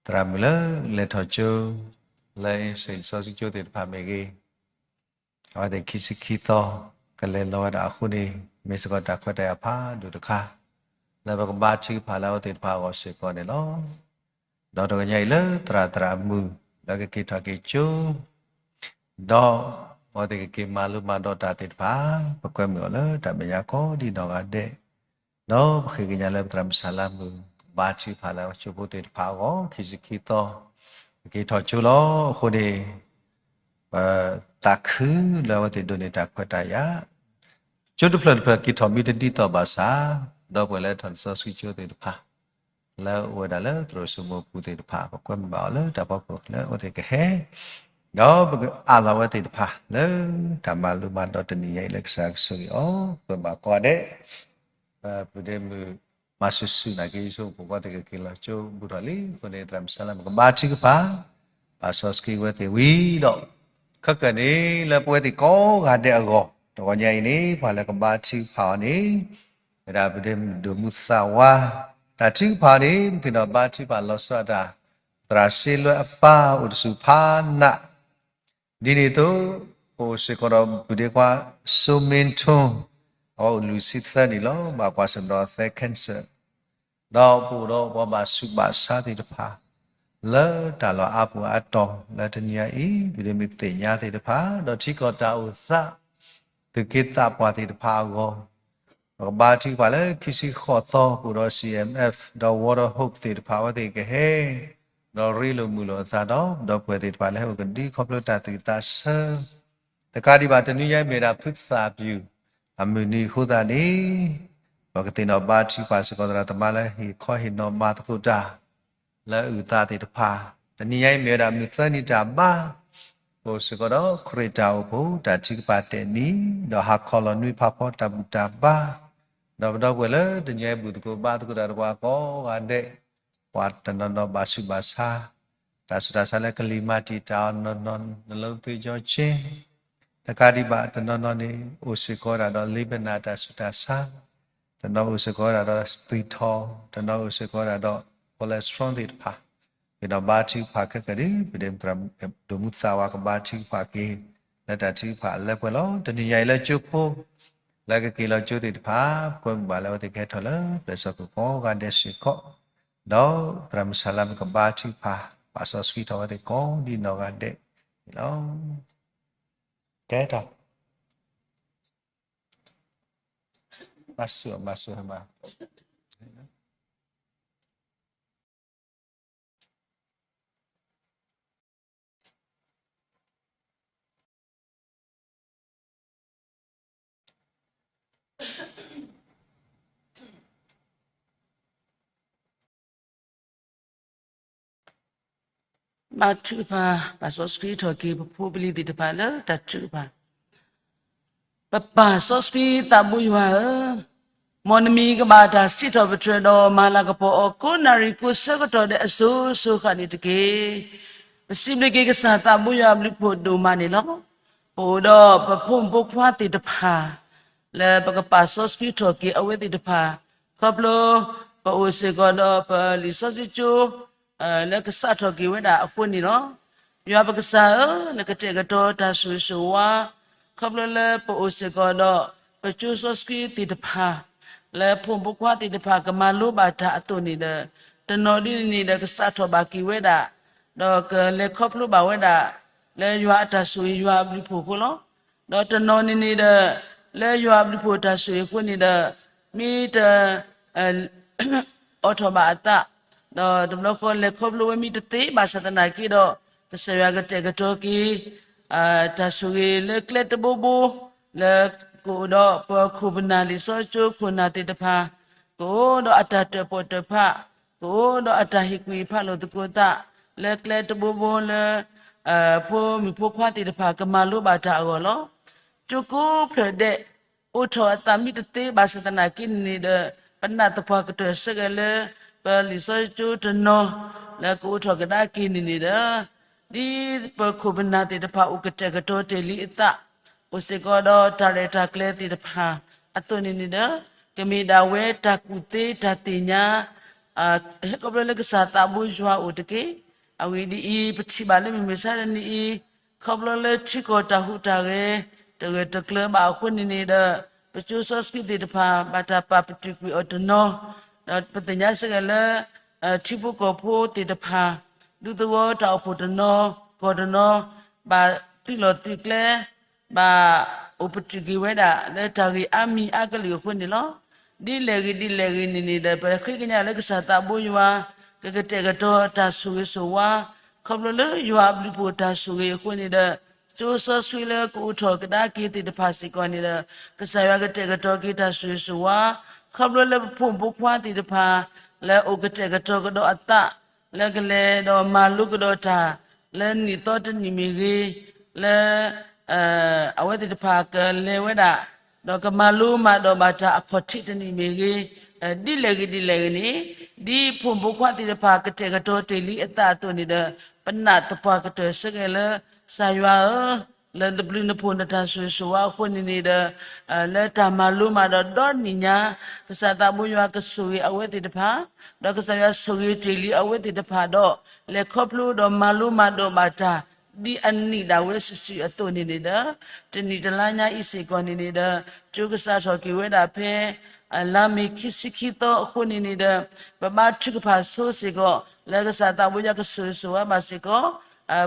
သရၣ်မုၣ်လၢလဲၤထီၣ်ကၠိ လၢအ့စ့ၣ်လံာ်စီဆှံကၠိသ့ၣ်တဖၣ်မ့ၢ်ဂ့ၤ, အဝဲသ့ၣ်ခံဆံခံသီ ကလဲၤလီၤဝဲဒၣ်အဃိန့ၣ် မ့ၢ်စ့ၢ်ကီးတၢ်ခွဲးတၢ်ယာ်ဖးဒိၣ်တခါ လၢပကဘါထုကဖၣ်လၢအဝဲသ့ၣ်တဖၣ်အဂီၢ်စ့ၢ်ကီးန့ၣ်လီၤ. ဒီးတဂီၤညါအံၤလၢသရၣ်သရၣ်မုၣ် လၢကက့ၤထီၣ်က့ၤကၠိ ဒီးအဝဲသ့ၣ်ကက့ၤမၤလိမၤဒိးတၢ်သ့ၣ်တဖၣ် ပကွဲမုာ်အီၤလၢတၢ်မဲာ်ညါကိးဒံနီၢ်ဂၤဒဲး, ဒီးပဃ့ကညးလၢပသရၣ်မုၣ်စၤလါမုၣ် ကဘါထုကဖၣ်လၢကၠိဖိသ့ၣ်တဖၣ်အဂီၢ် ခံဆံခံသီ ကက့ၤထီၣ်ကၠိလီၤ. အဃိန့ၣ် ပသးခုလၢအဝဲသ့ၣ်ဒိးန့ၢ်တၢ်ခွဲးတၢ်ယာ်, ကၠိတဖျၢၣ်တဖျၢၣ်က့ၤထီၣ်မ့ၢ်တဒ်သိးဘၣ်ဆၣ်, ဒီပုၢ်ဝဲၢ်လၢထီၣ်လံာ်စီဆှံကၠိသ့ၣ်တဖၣ် လၢအိၣ်ဝဲဒၣ်လၢသရိာ်စိမိၤပူၤသ့ၣ်တဖၣ် ပကွဲမုာ်ဘၣ်အီၤလၢတၢ်ဖီခိၣ်လၢအဝဲသ့ၣ်ကဟဲ, ဒီးပကအးလီၤဝဲသ့ၣ်တဖၣ်လၢတၢ်မၤလိမၤဒိးတနံၤညါအံၤလၢကစၢ်ကဆိၣ်ဂ့ၤအီၤ ပကွဲမုာ်ကိးဂၤဒဲး ပဒ့မုၣ်မၤဆူၣ်ဆူၣ်နာ်က့ ယဆိကမိၣ်ပှၤသ့ၣ်ကက့ၤလီၤကၠိဘူးထီၣ်လံအဃိန့ၣ် သရၣ်မုၣ်စၤလါမုၣ်ကဘါထုကဖၣ် ဘၣ်စီဆှံဝဲသ့ၣ်ဝံၤဒီး ခဲကနံၣ်လၢပဝဲသ့ၣ်ကိးဂၤဒဲးအဂီၢ် တဂီၤညါအံၤန့ၣ် ပှၤလၢကဘါထုကဖၣ်အီၤန့ၣ် ဝဲဒၣ်ပဒ့မုၣ်ဒိၣ်မူသးဝါ, တၢ်ထုကဖၣ်န့ၣ် ပသ့ၣ်နီၣ်ဘါထုကဖၣ်လီၤဆီဒၣ်တၢ် သရၣ်စ့လွဲအပၢ်အိၣ်တဆူၣ်ဖးနး ဒ်န့ၣ်အသိး ပအိၣ်စ့ၢ်ကီးဒီးပုၢ်ဒ့ခွါ စိမ့ထိ, အဝဲအိၣ်လွံၢ်ဆံသၢနံၣ်လီၤ. ဘၣ်ကွၢ်ဆၢၣ်မဲာ်ဒီးသဲ cancer, ဒီးပအိၣ်ဒီးပှၤဘၣ်ဆူးဘၣ်ဆါသ့ၣ်တဖၣ် လၢတၢ်လီၢ်အါပူၤအါတီၤ လၢတနံၤညါအံၤ ပဒ့မုၣ်သ့ၣ်ညါသ့ၣ်တဖၣ် ဒီးထံကီၢ်တၢ်အိၣ်သး သူၣ်က့သးပှၢ်သ့ၣ်တဖၣ်အဂီၢ် ပကဘါထုကဖၣ်လၢခံဆံဃိးသီ ပအိၣ်ဒီး C M F ဒီး Water Hope သ့ၣ်တဖၣ်အဝဲသ့ၣ်ကဟဲ ဒီးရ့လိာ်မုာ်လိာ်အသးဒီး ဒီပုၢ်ဝဲၢ်သ့ၣ်တဖၣ်လၢဟဲအိၣ်ကဒုခီဖျိတၢ်သူၣ်ဝံၣ်သးဆၢ တကးဒံးဘၣ်တနံၤညါအံၤမ့ၢ်ဝဲဒၣ်ဖုသၣ်ပျုၢ် အမုၢ်နံၤအဃိသတးန့ၣ် ပကသ့ၣ်နီၣ်ဘါထုကဖၣ်စ့ၢ်ကီးသရၣ်သမါလၢဟ့ၣ်ခီဟ့ၣ်နီၤမၤသကိးတၢ် လၢအုၣ်သးသ့ၣ်တဖၣ် တနံၤညါအံၤမ့ၢ်ဝဲဒၣ်မုၢ်သၢနံၤတၢ်ဘါ ပအိၣ်စ့ၢ်ကီးဒီးခရံာ်တၢ်အိၣ်ဖှိၣ် တၢ်ထုကဖၣ်တဲာ်နံၤ ဒီးဟးခီလီၤနွံဖးဖီတၢ်ဘူၣ်တၢ်ဘါ ဒီးပဒီပုၢ်ဝဲၢ်လၢတနံၤညါအံၤဘူၣ်သကိးဘါသကိးတၢ်ဒီးပှၤကိးဂၤဒဲး ပှၤတနီၤနီၤဘၣ်ဆူးဘၣ်ဆါ တၢ်ဆူးတၢ်ဆါလၢကလံၤမၤတံာ်တာ်အီၤနီၢ်နီၢ် နလၢသွ့ကၠီဆ့ တကးဒံးဘၣ်တနီၤနီၤန့ၣ် အိၣ်စ့ၢ်ကီးဝဲဒၣ်ဒီးလ့ပနၢ်တၢ်ဆူးတၢ်ဆါ တနီၤအိၣ်စ့ၢ်ကီးဝဲဒၣ်ဒီးသွံၣ်ထီၣ် တနီၤအိၣ်စ့ၢ်ကီးဝဲဒၣ်ဒီး cholesterol သ့ၣ်တဖၣ် ပနီၣ်ဘါထုကဖၣ်ခဲကနံၣ် ပဒ့မုၣ်ဒိၣ်မူသးဝါကဘါထုကဖၣ်က့ၤ လၢတၢ်ထုကဖၣ်အလၢပှဲၤလီၤ. တနံၤညါအံၤလၢကၠိဖိ လၢကက့ၤလီၤကၠိသ့ၣ်တဖၣ် ပကွဲမုာ်ဘၣ်လၢအဝဲသ့ၣ်ကဟဲထီၣ်လၢပျဲၢ်စီၢ်ခိၣ်ကိးဂၤဒဲးစ့ၢ်ကီး ဒီးသရၣ်မုၣ်စၤလါမုၣ်ကဘါထုကဖၣ် ဘၣ်စီဆှံထီၣ်ဝဲသ့ၣ်ကိးဒံနီၢ်ဂၤဒဲးန့ၣ်လီၤ. ကဲထီၣ် မၤစၢၤ မၤစၢၤမၤ ဘါထုကဖၣ် ဘၣ်စီဆှံထီၣ်က့ၤပဖိပလံၤသ့ၣ်တဖၣ်လၢတၢ်ထုကဖၣ် ပပၢ်စီဆှံသးဘိယွၤဧၢ, မ်နမံၤကဘၣ်တၢ်စံးထီၣ်ပတြၢၤဒီးမၤလၤကပီၤအီၤကိးနၣ်ရံၣ်ကိးဆၢကတီၢ်ဒဲးအစိၤစိၤအဃၣ်န့ၣ်တက့ၢ်. ပစံးဘျုးက့ၤကစၢ်သးဘိယွၤအဘျုးဖှိၣ်ဒိၣ်မးန့ၣ်လီၤ. ပအိၣ်ဒီးပဖိမုၣ်ဖိခွါသ့ၣ်တဖၣ် လၢပကပာ်စီဆှံထီၣ်က့ၤအဝဲသ့ၣ်တဖၣ် ခီဖျိ ပအိၣ်စ့ၢ်ကီးဒီးပလံာ်စီဆှံကၠိ လၢကစးထီၣ်က့ၤဝဲဒၣ်အဃိန့ၣ်လီၤ. ယွၤပကစၢ်ဧၢ, နကတဲာ်ကတီၤတၢ်ဆိၣ်ဂ့ၤဆိၣ်ဝါ ခီဖျိလၢပအိၣ်စ့ၢ်ကီးဒီး ပကၠိစီဆှံသ့ၣ်တဖၣ် လၢဖိမုၣ်ဖိခွါသ့ၣ်တဖၣ်ကမၤလိဘၣ်တၢ်အသိးန့ၣ်ဒီး တနီၤဒ်န့ၣ်န့ၣ်ဒီးကစးထီၣ်ဘၣ်က့ၤဝဲဒၣ် ဒီးကလဲၤခီဖျိဘၣ်ဝဲဒၣ် လၢယွၤအတၢ်ဆိၣ်ဂ့ၤယွၤအဘျုးဖှိၣ်အဃိလီၤ. ဒီးတနီၤန့ၣ်န့ၣ်ဒီး လၢယွၤအဘျုးဖှိၣ်တၢ်ဆိၣ်ဂ့ၤအဃိန့ၣ်ဒီး မ့ၢ်တ အိးထီၣ်ဘၣ်အသး, ဒီးတဘျီဃီလဲၤခီဖျိဝဲမ့ၢ်တသ့ဘၣ်ဆၣ်သနာ်က့ဒီး ကစၢ်ယွၤကတဲာ်ကတီၤက့ၤ တၢ်ဆိၣ်ဂ့ၤလၢကျဲတဘိဘိ လၢကအိၣ်ဒီးပခိၣ်ပနၢ်လံာ်စီဆှံကၠိခိၣ်နၢ်သ့ၣ်တဖၣ် ကအိၣ်ဒီးအတၢ်တၢၣ်ပီၣ်တၢၣ်ဖး, ကအိၣ်ဒီးအတၢ်ဟ့ၣ်ကူၣ်ဟ့ၣ်ဖးလိာ်သကိးသး လၢကျဲတဘိဘိလၢ ဖိမုၣ်ဖိခွါသ့ၣ်တဖၣ်ကမၤလိဘၣ်တၢ်အဂီၢ်လီၤ. ကၠိကိးဖျၢၣ်ဒဲး အိးထီၣ်အသးမ့ၢ်တသ့ဘၣ်ဆၣ်သနာ်က့န့ၣ်န့ၣ်ဒီး ပနာ်သပှၢ်ကတၢၢ်ဆၢက့ၤလၢ ပလံာ်စီဆှံကၠိတနီၤ လၢကအိးထီၣ်ကဒါက့ၤန့ၣ်န့ၣ်ဒီး ဒ်ပခိၣ်ပနၢ်သ့ၣ်တဖၣ်အိၣ်ကတဲာ်ကတီၤတ့ၢ်လံအသး, အိၣ်စ့ၢ်ကီးဒီးတၢ်ရဲၣ်တၢ်ကျဲၤသ့ၣ်တဖၣ်အသိးန့ၣ်န့ၣ်ဒီး, ကမ့ၢ်ဒၣ်ဝဲတၢ်ကူၣ်သ့တၢ်သ့ၣ်ညါ ဟဲခီဖျိလၢကစၢ်သးဘိယွၤအိၣ်တက့ၢ်. အဂ့ၢ်ဒ်အံၤ, ပထံၣ်ဘၣ်လၢမုၢ်မဆါတနံၤအံၤ, ခီဖျိလၢထံကီၢ်တၢ်ဟူးတၢ်ဂဲၤ တဂၢၢ်တကျၢၤဘၣ်အဃိန့ၣ်န့ၣ်ဒီး, ပကၠိစီဆှံသ့ၣ်တဖၣ် ဘၣ်တၢ်ပာ်ပတုာ်ကွံာ်အီၤတနီၤ, ဒီးပသ့ၣ်ညါစ့ၢ်ကီးလၢ ထံဖိကီၢ်ဖိသ့ၣ်တဖၣ် ဒူသဝီတၢ်အိၣ်ဖှိၣ်တနီၤ ကီၢ်တနီၤ ဘၣ်သုးလီၢ်သုးကျဲ ဘၣ်အိၣ်ပတုာ်က့ၤဝဲဒၣ် လၢတၢ်ဂ့ၢ်အါမံၤအါကလုာ်အဃိန့ၣ်လီၤ. ဒ်လဲၣ်ဂ့ၤဒ်လဲၣ်ဂ့ၤန့ၣ်န့ၣ်ဒီး ပဃ့ကညးလၢကစၢ်သးဘိယွၤ ကကတဲာ်ကတီၤတၢ်ဆိၣ်ဂ့ၤဆိၣ်ဝါ, ခီဖျိလၢယွၤအဘျုးဖှိၣ်တၢ်ဆိၣ်ဂ့ၤအဃိန့ၣ်ဒီး, ကၠိစီဆှံလၢကအိၣ်ထီၣ်ကဒါက့ၤသ့ၣ်တဖၣ်စ့ၢ်ကီးန့ၣ်ဒီး, ကစၢ်ယွၤကတဲာ်ကတီၤက့ၤတၢ်ဆိၣ်ဂ့ၤဆိၣ်ဝါ, ခီဖျိလၢပဖိမုၣ်ဖိခွါသ့ၣ်တဖၣ် လၢအိၣ်ကတဲာ်ကတီၤကဒီးအသး လၢကလဲၤဒီးမၤလိကဒီးတၢ် လၢနံၣ်သီတနံၣ်မ့ၢ်ဂ့ၤ, လၢ အဝဲသ့ၣ်တဖၣ်ကလဲၤဝဲဒၣ် ဒီးကမၤလိမၤဒိးဘၣ်တၢ်အခီၣ်ထံးတနံၣ်မ့ၢ်ဂ့ၤ, ဒ်လဲၣ်ဂ့ၤဒ်လဲၣ်ဂ့ၤန့ၣ်, ဒ်ဖိမုၣ်ဖိခွါသ့ၣ်တဖၣ်ကတဲာ်ကတီၤတ့ၢ်လံအသးအသိးန့ၣ်ဒီး, ပနာ်သပှၢ်ကတၢၢ်စ့ၢ်ကီးလၢ ကစၢ်ယွၤဧၢ, လၢနဘျုးနဖှိၣ်နတၢ်ဆိၣ်ဂ့ၤဆိၣ်ဝါအဃိန့ၣ်န့ၣ်ဒီး, လၢတၢ်မၤလိမၤဒိးဒီနံၣ်ညါ, ကစၢ်သးဘိယွၤကဆိၣ်ဂ့ၤအဝဲသ့ၣ်တဖၣ်, ဒီးကစၢ်ယွၤဆိၣ်ဂ့ၤတ့ၢ်လံအဝဲသ့ၣ်တဖၣ်ဒီး, လဲၤခီဖျိဒီးမၤလိမၤဒိးဘၣ်တၢ် ဒ်အနံၣ်ဒၣ်ဝဲစုာ်စုာ်အသိးန့ၣ်န့ၣ်ဒီး, တနံၣ်တလါညါအံၤစ့ၢ်ကီးန့ၣ်န့ၣ်ဒီး, ကၠိကစးထီၣ်က့ၤဝဲဒၣ်ဖဲ လါမ့ၤခံဆံခံသီအဃိန့ၣ်န့ၣ်ဒီး, ပဘါထုကဖၣ်ဆိစ့ၢ်ကီး လၢကစၢ်သးဘိယွၤကဆိၣ်ဂ့ၤဆိၣ်ဝါဘၣ်စ့ၢ်ကီး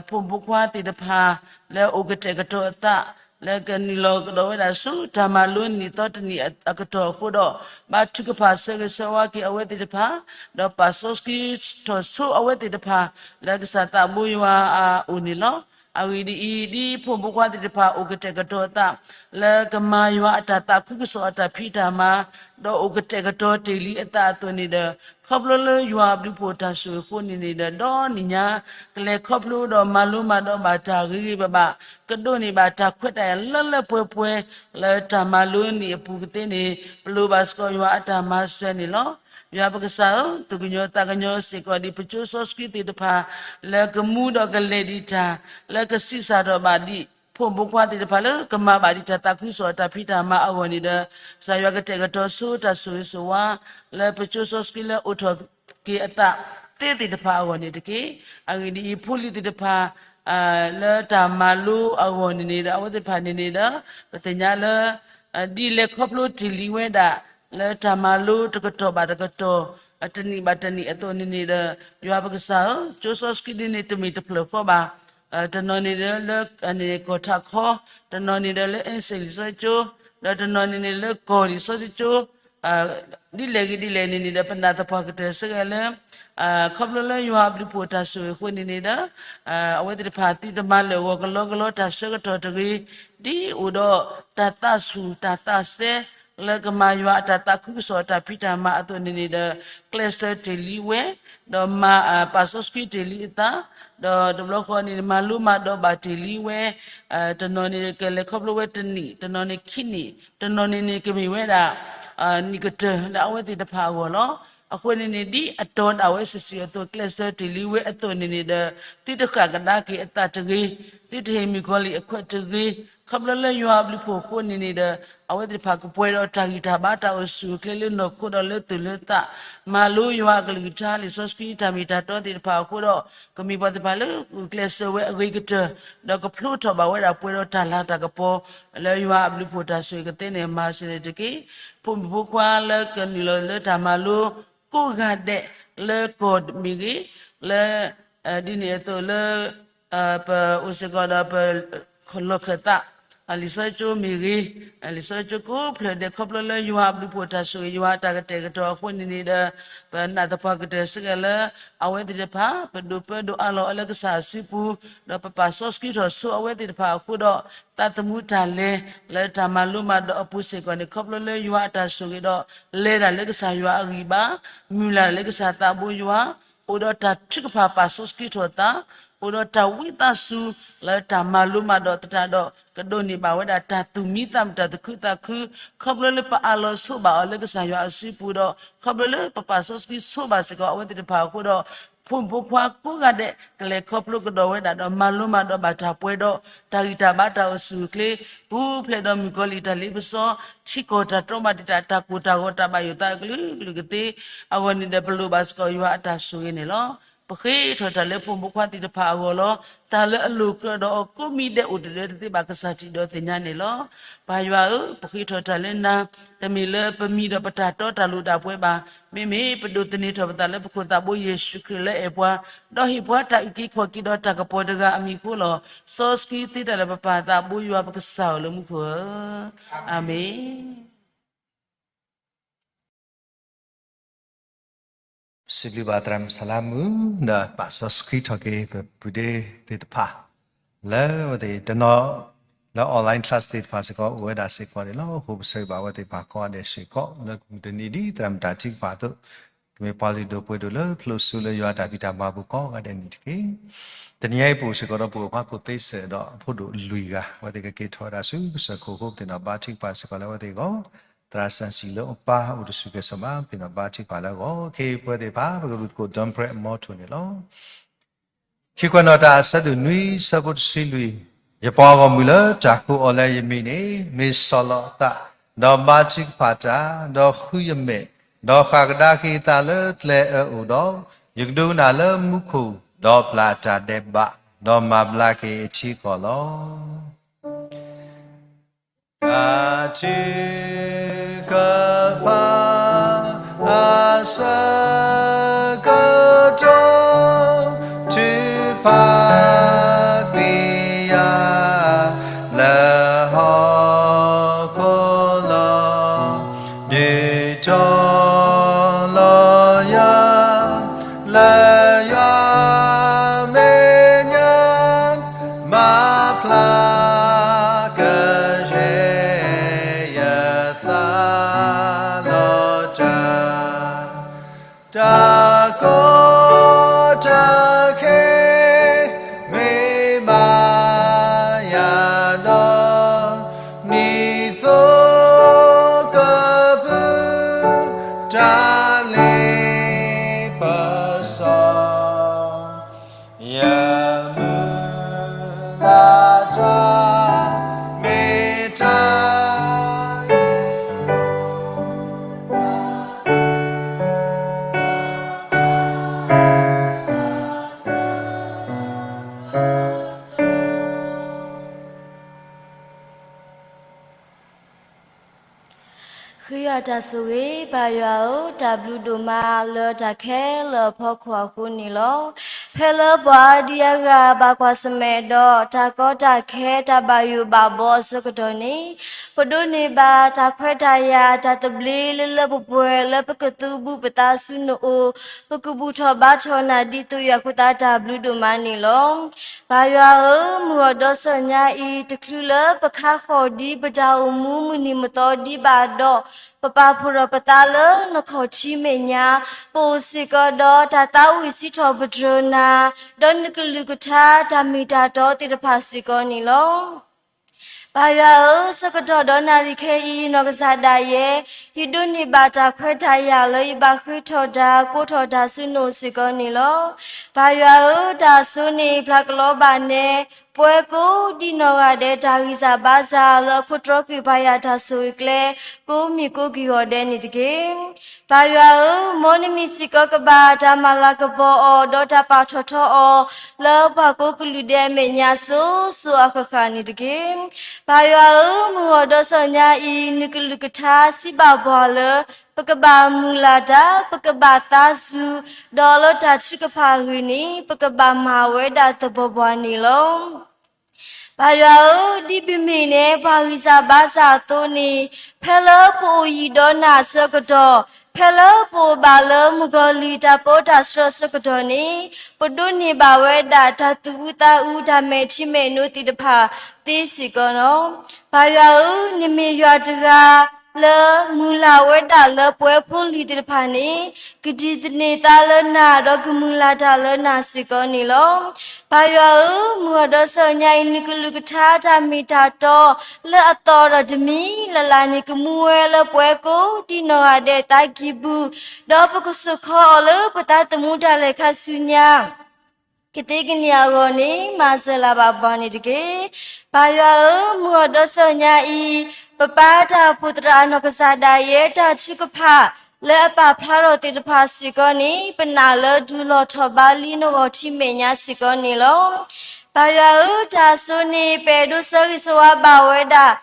ဖိမုၣ်ဖိခွါသ့ၣ်တဖၣ် လၢအိၣ်ကတဲာ်ကတီၤအသး လၢကနုာ်လီၤကဒီးဝဲဒၣ်ဆူတၢ်မၤလိနံၣ်သီတနံၣ်အကတီၢ်အဃိဒီး, ဘါထုကဖၣ်ဆၢဂ့ၤဆၢဝါက့ၤအဝဲသ့ၣ်တဖၣ်, ဒီးပာ်စီဆှံထီၣ်ဆိအဝဲသ့ၣ်တဖၣ် လၢကစၢ်သးဘိယွၤအအိၣ်န့ၣ်လီၤ. အဂ့ၢ်ဒ်အံၤ, ဒ်ဖိမုၣ်ဖိခွါသ့ၣ်တဖၣ်အိၣ်ကတဲာ်ကတီၤအသး လၢကမၤယွၤအတၢ်သးခုကစီၣ်အတၢ်ဖံးတၢ်မၤ, ဒီးအိၣ်ကတဲာ်ကတီၤတ့ၢ်လံအသးအသိးန့ၣ်ဒီး, ခီဖျိလၢယွၤအဘျုးဖှိၣ်တၢ်ဆိၣ်ဂ့ၤအဃိန့ၣ်န့ၣ်ဒီး, ဒီနံၣ်ညါ ကလဲၤခီဖျိဒီးမၤလိမၤဒိးဘၣ်တၢ်ဂ့ၤဂ့ၤဘၣ်ဘၣ်, ကဒိးန့ၢ်ဘၣ်တၢ်ခွဲးတၢ်ယာ်လၢလၢပှဲၤပှဲၤ လၢတၢ်မၤလိနံၣ်အပူၤကသ့န့ၣ် ပလိၣ်ဘၣ်စ့ၢ်ကီးယွၤအတၢ်မၤစၢၤန့ၣ်လီၤ. ယွၤပကစၢ်ဧၢ, သူၣ်ကညီၤသးကညီၤစ့ၢ်ကီးဒံးပကၠိစီဆှံသ့ၣ်တဖၣ် လၢကမူဒီးကလဲၤဒံးတၢ်, လၢကဆံးစၢ်ထီၣ်ဘၣ်ဒံး ဖိမုၣ်ဖိခွါသ့ၣ်တဖၣ်လၢကမၤဘၣ်ဒံးတၢ်သးခုကစီၣ်အတၢ်ဖံးတၢ်မၤအဂီၢ်န့ၣ်ဒီး, ကစၢ်ယွၤကတဲာ်ကတီၤဆိတၢ်ဆိၣ်ဂ့ၤဆိၣ်ဝါ လၢပကၠိစီဆှံလၢအိၣ်ထီၣ်က့ၤအသးသ့သ့ၣ်တဖၣ်အဂီၢ်န့ၣ်တက့ၢ်. အဂ့ၢ်ဒ်အံၤ, ဖိလံၤသ့ၣ်တဖၣ် လၢတၢ်မၤလိအဂီၢ်န့ၣ်န့ၣ်ဒီး အဝဲသ့ၣ်တဖၣ်န့ၣ်န့ၣ်ဒီး ပသ့ၣ်ညါလၢ ဒ်လဲၤခီဖျိတ့ၢ်လံဝဲဒၣ် လၢတၢ်မၤလိတကတီၢ်ဘၣ်တကတီၢ် တနံၣ်ဘၣ်တနံၣ်အသိးန့ၣ်န့ၣ်ဒီး, ယွၤပကစၢ်ဧၢ, ကၠိစီဆှံဒ်န့ၣ်တမ့ၢ်တဖျၢၣ်ဃီဘၣ်. တနီၤန့ၣ်ဒီးလၢ ကီၢ်ထးခီ, တနီၤန့ၣ်ဒီးလၢ အ့စ့ၣ် လံာ်စီဆှံကၠိ, ဒီးတနီၤန့ၣ်န့ၣ်လၢကီၢ်လံာ်စီဆှံကၠိ ဒ်လဲၣ်ဂ့ၤဒ်လဲၣ်န့ၣ်န့ၣ်ဒီး ပနာ်သပှၢ်ကတၢၢ်စ့ၢ်ကီးလၢ ခီဖျိလၢယွၤအဘျုးဖှိၣ်တၢ်ဆိၣ်ဂ့ၤအဃိန့ၣ်န့ၣ်ဒီး, အဝဲသ့ၣ်တဖၣ်သုတမၤလၢာ်ဂီၤကလီကလီတၢ်ဆၢကတီၢ်တဂ့ၤ, ဒ်အိၣ်ဒီးတၢ်သးဆူၣ်တၢ်သးစဲ လၢကမၤယွၤအတၢ်သးခုကစီၣ်အတၢ်ဖံးတၢ်မၤအသိးန့ၣ်န့ၣ်ဒီး, ကျဲးစၢးတ့ၢ်လံဝဲ, ဒီးမၤ ပာ်စီဆှံတ့ၢ်လံအသး, ဒီးတဘျီဃီန့ၣ် မၤလိမၤဒိးဘၣ်တ့ၢ်လံဝဲ, တနီၤန့ၣ်ကလဲၤခီဖျိဝဲတနံၣ်, တနီၤန့ၣ်ခံနံၣ်, တနီၤန့ၣ်န့ၣ်ကမ့ၢ်ဝဲဒၣ် နံၣ်ကတၢၢ်လၢအဝဲသ့ၣ်တဖၣ်အဂီၢ်လီၤ. အဃိန့ၣ်န့ၣ် ဒ်အတီၤဒၣ်ဝဲစုာ်စုာ်အသိး ကျဲးစၢးတ့ၢ်လံဝဲအသိးန့ၣ်န့ၣ်ဒီး, သုတဃၣ်ကဒါက့ၤအသးတဂ့ၤ, သုတဟ့ၣ်မုၣ်ကီၤလံၢ်အခွဲးတဂ့ၤ, ခီဖျိလၢယွၤအဘျုးဖှိၣ်အဃိန့ၣ်န့ၣ်ဒီး, အဝဲသ့ၣ်တဖၣ်ကပှဲၤဒီးတၢ်ဂံၢ်တၢ်ဘါတၢ်အိၣ်ဆူၣ်အိၣ်ချ့လၢနီၢ်ခိဒီးလၢသူၣ်လၢသး, မၤလိယွၤအကလုၢ်ကထါလံာ်စီဆှံတၢ်မ့ၢ်တၢ်တီသ့ၣ်တဖၣ်အဃိဒီး, ကမ့ၢ်ပှၤသ့ၣ်တဖၣ်လၢဂုာ်ကျဲးစၢးဝဲအဂ့ၤကတၢၢ်, ဒီးကဖျိထီၣ်ဘၣ်ဝဲဒၣ်ပှဲၤဒီးတၢ်လၤတၢ်ကပီၤ လၢယွၤအဘျုးဖှိၣ်တၢ်ဆိၣ်ဂ့ၤကသ့န့ၣ် မၤစၢၤန့ၣ်တက့ၢ်. ဖိမုၣ်ဖိခွါလၢကနုာ်လီၤလၢတၢ်မၤလိကိးဂၤဒဲး လၢကီၢ်မ့ၢ်ဂ့ၤ, လၢ ဒ်န့ၣ်အသိးလၢ ပအိၣ်စ့ၢ်ကီးဒီးပ လီၢ်ခၢၣ်သး လံာ်စီဆှံကၠိမ့ၢ်ဂ့ၤ, လံာ်စီဆှံကၠိကိးဖျၢၣ်ဒဲး ခီဖျိလၢယွၤအဘျုးဖှိၣ်တၢ်ဆိၣ်ဂ့ၤ ယွၤအတၢ်ကတဲာ်ကတီၤအဃိန့ၣ်န့ၣ်ဒီး, ပနာ်သပှၢ်ကတၢၢ်စ့ၢ်ကီးလၢ အဝဲသ့ၣ်တဖၣ် ပဒိးပၢဒိးအးလီၤအီၤလၢကစၢ်စုပူၤ, ဒီးပပာ်စီဆှံထီၣ်ဆိအဝဲသ့ၣ်တဖၣ်အဃိဒီး, သးသမူတၢ်လဲၤ လၢတၢ်မၤလိမၤဒိးအပူၤစ့ၢ်ကီးန့ၣ် ခီဖျိလၢယွၤအတၢ်ဆိၣ်ဂ့ၤဒီး လဲၤတၢ်လၢကစၢ်ယွၤအဂံၢ်ဘါ, မုၢ်လၢ်လၢကစၢ်သးဘိယွၤ, အိၣ်ဒီးတၢ်ထုကဖၣ်ပာ်စီဆှံထီၣ်သး, အိၣ်ဒီးတၢ်ဝံသးစူၤ လၢတၢ်မၤလိမၤဒိးသတးဒီး ကဒိးန့ၢ်ဘၣ်ဝဲဒၣ်တၢ်သူၣ်မံသးမုာ်တၢ်သူၣ်ခုသးခု, ခီဖျိလၢပအးလီၤဆိဘၣ်အီၤလၢကစၢ်ယွၤအစုပူၤဒီး ခီဖျိလၢပပာ်စီဆှံဆိဘၣ်စ့ၢ်ကီးအဝဲသ့ၣ်တဖၣ်အဃိဒီး, ဖိမုၣ်ဖိခွါကိးဂၤဒဲး ကလဲၤခီဖျိကဒီးဝဲဒၣ်ဒီး မၤလိမၤဒိးဘၣ်တၢ်ပှဲၤဒီး တၢ်ဂံၢ်တၢ်ဘါတၢ်အိၣ်ဆူၣ်အိၣ်ချ့, ပူၤဖျဲးဒီးမုၣ်ကီၤလံၢ်တၢ်လ့ပစီ, ထံကီၢ်တၢ်တြီမၤတံာ်တာ် တၢ်ကိၢ်တၢ်ဂီၤ တၢ်ဘၣ်ယိၣ်သးအကလုာ်ကလုာ်ကသ့အဂီၢ်န့ၣ်ဒီး ပလိၣ်ဘၣ်စ့ၢ်ကီးယွၤအတၢ်ဆိၣ်ဂ့ၤန့ၣ်လီၤ. ပဃ့ထီၣ်တၢ်လၢဖိမုၣ်ဖိခွါသ့ၣ်တဖၣ်အဂီၢ်လီၤ. တၢ်လၢအလိၣ်ကြၢးဒီးအီၤကိးမံၤဒဲးအိၣ်တဒၢတသ့ဘၣ် ကစၢ်ထံၣ်ဒီးသ့ၣ်ညါန့ၣ်လီၤ. ပၢ်ယွၤဧၢ, ပဃ့ထီၣ်တၢ်လၢနၤ, တမ့ၢ်လၢပမံၤဒီးပတၢ်တီတၢ်လိၤဒၣ်ပှဲၤဘၣ်. မ့မ့ၢ်ပဒိးသန့ၤထီၣ်ပသးလၢပခိၣ်သးဘိယ့ၣ်ၡူးခရံာ်လၢအဲၣ်ပှၤ, ဒီးဟ့ၣ်ပှၤတၢ်အုၣ်က့ၤခီၣ်က့ၤဒီးတၢ်ကပီၤတဂၤအမံၤအဃိလီၤ. စီဆှံသ့တၢ်လၢပပၢ်သးဘိယွၤပကစၢ်ဧၢလၢမူခိၣ်ဧၢ, အၤမ့ၣ်. စံးဘျုးဘၣ်သရၣ်မုၣ်စလါမုၣ် ဒီးပာ်စီဆှံထီၣ်က့ၤပပုၢ်ဒ့သ့ၣ်တဖၣ် လၢအဝဲသ့ၣ်တနီၤ လၢ online class သ့ၣ်တဖၣ်စ့ၢ်ကီး အိၣ်ဝဲဒၣ်စ့ၢ်ကီးန့ၣ်လီၤ. အဃိပဆၢဂ့ၤဘၣ်အဝဲသ့ၣ်တဖၣ်ကိးဂၤဒဲးစ့ၢ်ကီး လၢမုၢ်တနံၤဒ်သရၣ်မုၣ်တၢ်ထုကဖၣ်အသိး ကမ့ၢ်ပှၤလုၢ်ဒိၣ်ပှ့ၤဒိၣ်လၢဖျိးစိလၢယွၤအတၢ်ဖံးတၢ်မၤပူၤကိးဂၤဒဲးန့ၣ်တက့ၢ်. တနံၤအံၤပအိၣ်စ့ၢ်ကီးဒီးပှၤခိၣ်သ့စဲးဒီးအဖိဒိၣ်လွံၢ်ဂၤ အဝဲသ့ၣ်ကက့ၤထီၣ်ဝဲဒၣ်ဆူကစၢၢ်ခိၣ်အဃိ ပသ့ၣ်နီၣ်ဘါထုကဖၣ်စ့ၢ်ကီးလၢအဝဲသ့ၣ်အဂီၢ် သရၣ်စီဆှံလၢအပၢ်အိၣ်တဆူၣ်ကဲၤစီၤဘၣ် ပသ့ၣ်နီၣ်ဘါထုကဖၣ်လၢအဂီၢ် ခဲအံၤပဝဲသ့ၣ်တဖၣ် ပကဂုာ်သကိး dawn prayer motto န့ၣ်လီၤ. ခံကွဲးနီၣ်တၢ် အဆၢဒိၣ်နွံ ဆၢဖိတဆံလွံၢ်, ယပှၤဂီၢ်မုၢ်လၢတၢ်ကိးအီၤလၢယမံၤန့ၣ် မ့ၢ်ဆီၣ်လီၤအသး, ဒီးဘါထုကဖၣ်တၢ်, ဒီးဃုယမဲာ်, ဒီးဃၣ်ကဒါက့ၤအသးလၢကျဲအၢအအိၣ်ဒီး, ယကဒိကနၣ်လၢမူခိၣ်, ဒီးပျၢ်အတၢ်ဒဲးဘး, ဒီးမၤဘျါက့ၤအထံအကီၢ်လီၤ. တၢ်ထုကဖၣ်အဆၢကတီၢ် ထုကဖၣ်ကွံာ်ယၤ လၢဟီၣ်ခိၣ်လီၤ. ဒုးတီၤလီၤယၤ လၢယွၤမဲာ်ညါ မၤဖျါကယဲၢ်ယသး လီၤတၢ်, တၢ်ကီတၢ်ခဲ မ့ၢ်ဘၣ်ယၤဒီး နံၣ်သိကပုၢ် တၢ်လ့ပစီ ယမုၢ်လၢ်တၢ် မ့ၢ်တၢ် ဃ့ယွၤတၢ်ဆိၣ်ဂ့ၤ, ပၢ်ယွၤဧၢ, တၢ်ဘျုးဒိၣ်မးလၢတၢ်ခဲလၢာ်အဖီခိၣ်အဃိန့ၣ်လီၤ. ဖဲလၢပှၤအါဒံအါဂၤဘၣ်ကွၢ်ဆၢၣ်မဲာ်ဒီး တၢ်ကီတၢ်ခဲတၢ်ဘၣ်ယိၣ်ဘၣ်ဘီအဆၢကတီၢ်န့ၣ်, ပဒိးန့ၢ်ဘၣ်တၢ်ခွဲးတၢ်ယာ် တၢ်သဘျ့လၢလၢပှဲၤပှဲၤ လၢပကသူဘူးပသးဆူနအိၣ်, ပကဘူၣ်ထီၣ်ဘါထီၣ်နၤဒ်သိးယွၤအဃိသတး တၢ်ဘျုးဒိၣ်မးန့ၣ်လီၤ. ပၢ်ယွၤဧၢ, မုၢ်အီၣ်ဒီးစီၤညါအံၤ တချုးလၢပခါဃီၤဒ်ပတၢ်အိၣ်မူမုၢ်နံၤမသီဒံးဘၣ်ဒီး, ပပာ်ဖှိၣ်ထီၣ်ပသးလၢနခီၣ်ထံးမဲာ်ညါ, ပအိၣ်စ့ၢ်ကီးဒီးတၢ်သးဝံၣ်စံးထီၣ်ပတြၢၤနၤ, ဒီးနကလုၢ်ကထါတၢ်မ့ၢ်တၢ်တီသ့ၣ်တဖၣ်စ့ၢ်ကီးန့ၣ်လီၤ. ပၢ်ယွၤဧၢ, ဆၢကတီၢ်ဒီးနၣ်ရံၣ်ခဲအံၤ နီၢ်ကစၢ်ဒၣ်ယဲ ယဒိးန့ၢ်ဘၣ်တၢ်ခွဲးတၢ်ယာ်လၢယဘၣ်ဃ့ထီၣ်တၢ်ကိးထီၣ်တၢ်ဆူနအိၣ်စ့ၢ်ကီးန့ၣ်လီၤ. ပၢ်ယွၤဧၢ, တၢ်အစိန့ၣ်ဖျါကလီဘၣ်နဲ, ပှၤကိးဒ်နီၢ်ဂၤဒဲးတၢ်ဂံၢ်စၢ်ဘါစၢ်လၢအခိးတြီကွံာ်ပှၤယၤတၢ်ဆိၣ်ဂ့ၤကျဲ ကိးမုၢ်ကိးက့ၤဂီၤဒဲးန့ၣ်တက့ၢ်. ပၢ်ယွၤဧၢ, မ်နမံၤစ့ၢ်ကီးကဘၣ်တၢ်မၤလၤကပီၤအီၤ ဒီးတၢ်ပာ်ထီၣ်ထီအီၤ လၢပှၤကိးကလုာ်ဒဲးအမဲာ်ညါစိၤစိၤအဃၣ်ဃၣ်န့ၣ်တက့ၢ်. ပၢ်ယွၤဧၢ, မုၢ်ဂီၤဒီးစီၤညါအံၤ နကလုၢ်ကထါစံးဘၣ်ပှၤလၢ ပကဘၣ်မုၢ်လၢ်တၢ်, ပကဘၣ်သးစူၤ, ဒီးလၢတၢ်ထုကဖၣ်အဂ့ၢ်န့ၣ် ပကဘၣ်မၤဝဲဒၣ်သပှၢ်ပှၢ်န့ၣ်လီၤ. ပၢ်ယွၤဧၢ, ဒ်ပမ့ၢ်နဲပှၤဂံၢ်စၢ်ဘါစၢ်အသိးန့ၣ်, ဖဲလၢပအိၣ်ယံၤဒီးနၤအဆၢကတီၢ်, ဖဲလၢပအိၣ်ဘၣ်လၢမုၣ်ကီၤလံၢ်တၢ်ပီးတၢ်ဆှၢအဆၢကတီၢ်န့ၣ်, ပဒိးန့ၢ်ဘၣ်ဝဲဒၣ်တၢ်သူၣ်အုးသးအုး တၢ်မဲာ်ထံမဲာ်နိသ့ၣ်တဖၣ်သ့စ့ၢ်ကီးလီၤ. ပၢ်ယွၤဧၢ, နမ့ၢ်ယွၤတဂၤ လၢမုၢ်လၢ်ဝဲဒၣ်လၢပဝဲဖိလံၤသ့ၣ်တဖၣ်န့ၣ် ကဒိးသန့ၤသးလၢနၤ ဒီးကမုၢ်လၢ်တၢ်လၢနၤစ့ၢ်ကီးန့ၣ်လီၤ. ပၢ်ယွၤဧၢ, မုၢ်အီၤဒီးဆၢညါအံၤ နကလုၢ်ကထါတၢ်မ့ၢ်တၢ်တီ လၢအသီဒီးတမံၤလၢ်လၢ်န့ၣ် ကမူဝဲလၢပဝဲကိးဒံနီၢ်ဂၤဒဲးအသးကံၢ်ပူၤ, ဒီးပကစိာ်ခီအီၤလၢပသးသမူတၢ်လဲၤခါဆူညါ ကသ့ကန့ၢ်အဂီၢ်န့ၣ် မၤစၢၤလၢ်ဘၣ်ပှၤန့ၣ်တက့ၢ်. ပၢ်ယွၤဧၢ, မုၢ်အီၤဒီးဆၢညါအံၤ ပပၢ်တၢ်အိၣ်ဖှိၣ်သရၣ်နီၢ်ကစၢ်ဒၣ်ယဲ တၢ်ထုကဖၣ်လၢအပာ်ဖျါထီၣ်သ့ၣ်တဖၣ်စ့ၢ်ကီးန့ၣ် ပနာ်လၢဒုးလီၤထီၣ်ဘးလံနဂီၢ်ထံမဲာ်ညါစ့ၢ်ကီးန့ၣ်လီၤ. ပၢ်ယွၤဧၢ, တၢ်အစိန့ၣ် ပအဲၣ်ဒိးဆၢဂ့ၤဆၢဝါဘၣ်ဝဲဒၣ်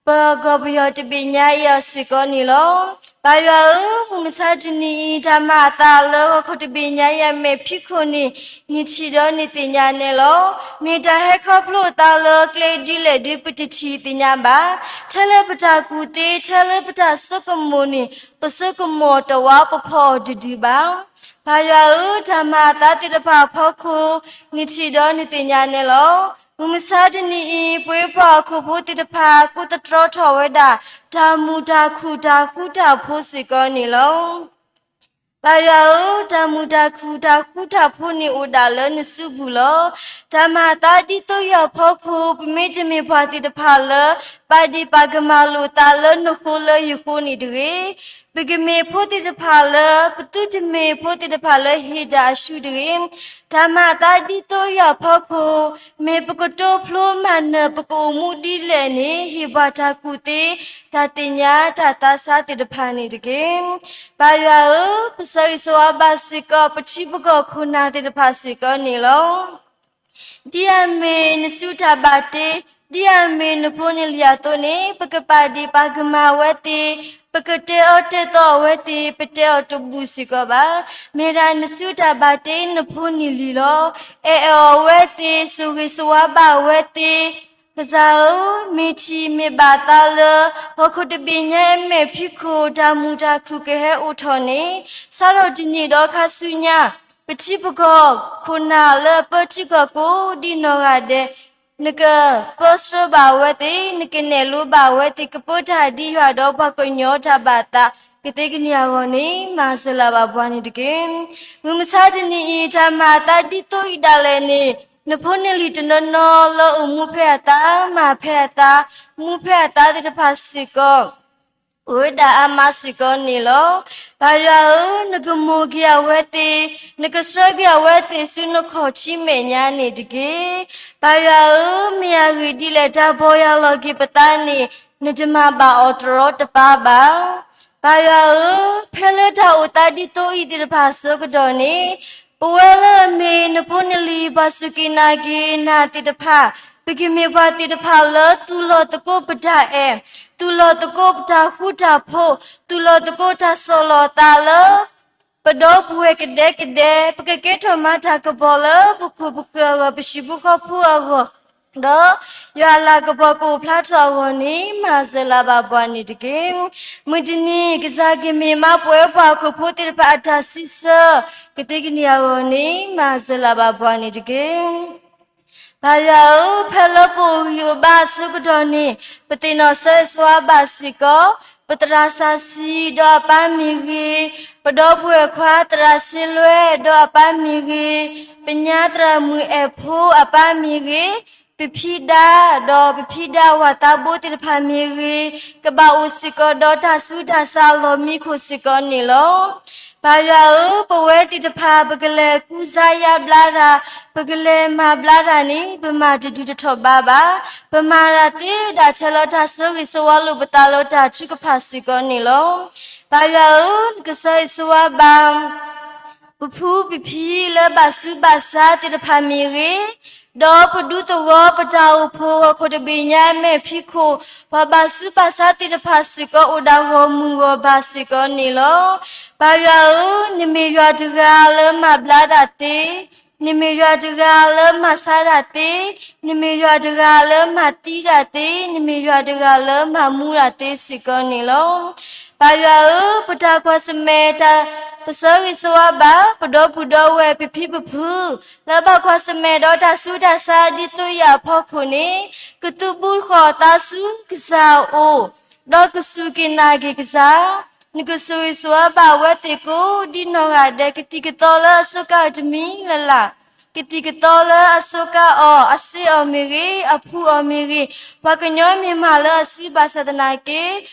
ပကီၢ်ပယီၤတဘ့ၣ်ညါအံၤအီၤစ့ၢ်ကီးန့ၣ်လီၤ. ပၢ်ယွၤဧၢ, မုၢ်မဆါတနံၤအံၤ တၢ်မၤအသးလၢဟီၣ်ခိၣ်တဘ့ၣ်ညါအံၤအမဲာ်ဖံးခိၣ်န့ၣ် နထံၣ်ဒီးနသ့ၣ်ညါနဲလီၤ. မ့ၢ်တၢ်ဟဲခီဖျိအသးလၢကျဲဒ်လဲၣ်ဒ်ပတထံၣ်သ့ၣ်ညါဘၣ်. ထဲလၢပတၢ်ကူၣ်သ့ ထဲလၢပတၢ်ဆိကမိၣ်န့ၣ် ပဆိကမိၣ်တဝးပဖီၣ်အီၤတဒုဘၣ်. ပၢ်ယွၤဧၢ, တၢ်မၤအသးသ့ၣ်တဖၣ်အဖီခိၣ် နထံၣ်ဒီးနသ့ၣ်ညါနဲလီၤ. မုၢ်မဆါတနံၤအံၤ ပှၤပှၤဟီၣ်ခိၣ်ဖိသ့ၣ်တဖၣ် ကိးသတြီထီၣ်ဝဲဒၣ် တၢ်မုာ်တၢ်ခုၣ်တၢ်ဃူတၢ်ဖိးစ့ၢ်ကီးန့ၣ်လီၤ. ပၢ်ယွၤဧၢ, တၢ်မုာ်တၢ်ခုၣ်တၢ်ဃူတၢ်ဖိးန့ၣ်အိၣ်ဒၣ်လၢနစုပူၤလီၤ. တၢ်မၤအသးဒ်သိးအံၤအဖီခိၣ် ပမ့တမ့ၢ်ပှၤသ့ၣ်တဖၣ်လၢ ပာ်ဒ့ၣ်ပာ်ကမၣ်လိာ်သးလၢနဃိလၢယဃိန့ၣ်တဂ့ၤ. ပကမ့ၢ်ဖိသ့ၣ်တဖၣ်လၢ ပသုတမ့ၢ်ဖိသ့ၣ်တဖၣ်လၢဟ့ၣ်ဒၣ်အရှုံးတဂ့ၤ. တၢ်မၤအသးဒ်သိးအံၤအဖီခိၣ် မ့ၢ်ပကတိဖျိမၤနၢၤ ပကအိၣ်မူဒ်လဲၣ်န့ၣ် ဟ့ၣ်ပှၤတၢ်ကူၣ်သ့ တၢ်သ့ၣ်ညါတၢ်သးစၢ်သ့ၣ်တဖၣ်န့ၣ်တက့ၢ်. ပၢ်ယွၤဧၢ, ပဆၢဂ့ၤဆၢဝါဘၣ်စ့ၢ်ကီး ပထံပကီၢ်ခိၣ်နၢ်သ့ၣ်တဖၣ်စ့ၢ်ကီးန့ၣ်လီၤ. ဒ်အမ့ၢ်နစုတၢ်ဘၣ်တ့, ဒ်အမ့ၢ်နဖိနလံၤအသိးန့ၣ် ပကပာ်ဒ့ၣ်ပာ်ကမၣ်အဝဲသ့ၣ်, ပကတဲအီၤတဲသီအဝဲသ့ၣ်, ပတဲအီၤတဘူၣ်စ့ၢ်ကီးဘၣ်. မ့ၢ်ဒၣ်နစုတၢ်ဘၣ်တ့နဖိနလံၤလီၤ. အဲၣ်အီၤအဝဲသ့ၣ်, ဆိၣ်ဂ့ၤဆိၣ်ဝါဘၣ်အဝဲသ့ၣ်, ကစၢ်ဧၢ, မ့ၢ်ထံၣ်မ့ၢ်ဘၣ်သးလၢ ဟီၣ်ခိၣ်တဘ့ၣ်ညါအမဲာ်ဖံးခိၣ် တၢ်မုာ်တၢ်ခုၣ်ကဟဲအိၣ်ထီၣ်န့ၣ်, စးထီၣ်တနံၤဒီးခါဆူညါ, ပထံပကီၢ်ခိၣ်နၢ်လၢအပၢထံကီၢ်ကိးဒံနီၢ်ဂၤဒဲး, နကပၢဆှၢဘၣ်အဝဲသ့ၣ်, နကနဲၣ်လိဘၣ်အဝဲသ့ၣ်, ကပၢတၢ်ဒ်ယွၤဒီးပှၤကညီတၢ်ဘၣ်သး ကသ့ကန့ၢ်အဂီၢ်န့ၣ် မၤစၢၤလၢ်ဘၣ်ပှၤန့ၣ်တက့ၢ်. မုၢ်မဆါတနံၤအံၤ တၢ်မၤအသးဒ်သိးအံၤဒၣ်လဲာ်န့ၣ်, နဖိနလံၤတနီၤနီၤလၢအိၣ်မူဖဲအသး, မၤဖဲအသး, မူဖဲအသးသ့ၣ်တဖၣ်စ့ၢ်ကီး အိၣ်ဝဲဒၣ်အါမးစ့ၢ်ကီးန့ၣ်လီၤ. ပၢ်ယွၤဧၢ, နကမိၣ်က့ၤအဝဲသ့ၣ်, နကဆှၢက့ၤအဝဲသ့ၣ်ဆူနခီၣ်ထံးမဲာ်ညါန့ၣ်တက့ၢ်. ပၢ်ယွၤဧၢ, မ့ၢ်အဂ့ၢ်ဒ်လဲၣ် တၢ်ဘီၣ်ယၤလီၤက့ၤပသးန့ၣ်, နတမၤဘၣ်အီၤတရီတပါဘၣ်. ပၢ်ယွၤဧၢ, ဖဲလၢတၢ်အိၣ်သးဒ်သိးအံၤသ့ၣ်တဖၣ်အဆၢကတီၢ်န့ၣ်, ပဝဲလၢအမ့ၢ်နဖိနလံၤ ပှၤစူၢ်က့ၤနာ်က့ၤနၤသ့ၣ်တဖၣ်, ပကမ့ၢ်ပှၤသ့ၣ်တဖၣ်လၢသူၣ်လီၤသကိးပတၢ်အဲၣ်, သူၣ်လီၤသကိးပတၢ်ဃူတၢ်ဖိး, သူၣ်လီၤသကိးတၢ်ဆီၣ်လီၤသးလၢ ပဒီပုၢ်ဝဲၢ်ကဒဲကဒဲ, ပကကဲထီၣ်မၤတၢ်ကပီၤလၢပခိၣ်ပဃၢၤအဂီၢ်, ပဟံၣ်ဖိဃီဖိအဂီၢ်, ဒီးယွၤအလၤကပီၤကအိၣ်ဖျါထီၣ်အဂီၢ်န့ၣ် မၤစၢၤလၢ်ဘၣ်ပှၤန့ၣ်တက့ၢ်. မုၢ်တနံၤ ကစၢ်ကမ့ၢ်မးပဝဲပှၤဟီၣ်ခိၣ်ဖိသ့ၣ်တဖၣ်အတၢ်စံးဆၢ, ကသ့ကန့ၢ်အဂီၢ်န့ၣ် မၤစၢၤလၢ်ဘၣ်ပှၤန့ၣ်တက့ၢ်. ပၢ်ယွၤဧၢ, ဖဲလၢပအိၣ်ဂံၢ်အိၣ်ဘါအဆၢကတီၢ်န့ၣ်, ပသ့ၣ်နီၣ်ဆၢဂ့ၤဆၢဝါဘၣ်စ့ၢ်ကီး, ပသရၣ်စီဆှံဒီးအပၢ်မ့ၢ်ဂ့ၤ, ပဒီပုၢ်ဝဲၢ်ခွါသရၣ်စ့လွဲဒီးအပၢ်မ့ၢ်ဂ့ၤ, ပညါသရၣ်မုၣ်အဲၣ်ဖိအပၢ်မ့ၢ်ဂ့ၤ, ပဖံဒါဒီးပဖံဒါဝၤသးဘိသ့ၣ်တဖၣ်မ့ၢ်ဂ့ၤ, ကဘၣ်အိၣ်စ့ၢ်ကီးဒီးတၢ်ဆူးတၢ်ဆါအလီၢ်မံခိၣ်စ့ၢ်ကီးန့ၣ်လီၤ. ပၢ်ယွၤဧၢ, ပဝဲသ့ၣ်တဖၣ် ပကလဲၤကူစါယါဘျါတၢ်, ပကလဲၤမၤဘျါတၢ်န့ၣ် ပမၤတဒုတထီၣ်ဘးဘၣ်. ပမၤတၢ်သ့ဒၣ်ထဲလၢတၢ်ဆၢဂ့ၤဆၢဝါလိာ်ပသးလၢတၢ်ထုကဖၣ်စ့ၢ်ကီးန့ၣ်လီၤ. ပၢ်ယွၤဧၢ, နကဆၢဂ့ၤဆၢဝါဘၣ် ပဖုပဖံလၢဘၣ်ဆူးဘၣ်ဆါသ့ၣ်တဖၣ်မ့ၢ်ဂ့ၤ, ဒီးပဒူသဝီပတၢ်အိၣ်ဖှိၣ်ဟီၣ်ခိၣ်တဘ့ၣ်ညါမဲာ်ဖံးခိၣ်, ပှၤဘၣ်ဆူးဘၣ်ဆါသ့ၣ်တဖၣ်စ့ၢ်ကီးအိၣ်ဒၣ်ဂီၢ်မုၢ်ဂီၢ်ဘၣ်စ့ၢ်ကီးန့ၣ်လီၤ. ပၢ်ယွၤဧၢ, နမ့ၢ်ယွၤတဂၤလၢမၤဘျါတၢ်သ့, နမ့ၢ်ယွၤတဂၤလၢမၤဆါတၢ်သ့, နမ့ၢ်ယွၤတဂၤလၢမၤသံတၢ်သ့, နမ့ၢ်ယွၤတဂၤလၢမၤမူတၢ်သ့စ့ၢ်ကီးန့ၣ်လီၤ. ပၢ်ယွၤဧၢ, ပတၢ်ကွၢ်ဆၢၣ်မဲာ်တၢ် ပဆၢဂ့ၤဆၢဝါဘၣ် ပဒီပုၢ်ဒီဝဲၢ်ပဖံပဖု လၢဘၣ်ကွၢ်ဆၢၣ်မဲာ်ဒီးတၢ်ဆူးတၢ်ဆါဒ်သိးအံၤအဖီခိၣ်န့ၣ်, ကသုးဘူးဃီၤသးဆူကစၢ်အအိၣ်, ဒီးကစူၢ်က့ၤနာ်က့ၤကစၢ်, နကဆိၣ်ဂ့ၤဆိၣ်ဝါဘၣ်အဝဲသ့ၣ်ကိးဒ်နီၢ်ဂၤဒဲး, ကသံၣ်ကသီလၢအစူးကါအီၤတမံၤလၢ်လၢ်, ကသံၣ်ကသီလၢအစူးကါအီၤ, အစ့အီၤမ့ၢ်ဂ့ၤ, အဖှူအီၤမ့ၢ်ဂ့ၤ, ပှၤကညီမ့ၢ်မၤလၢအစုဘၣ်ဆၣ်သနာ်က့,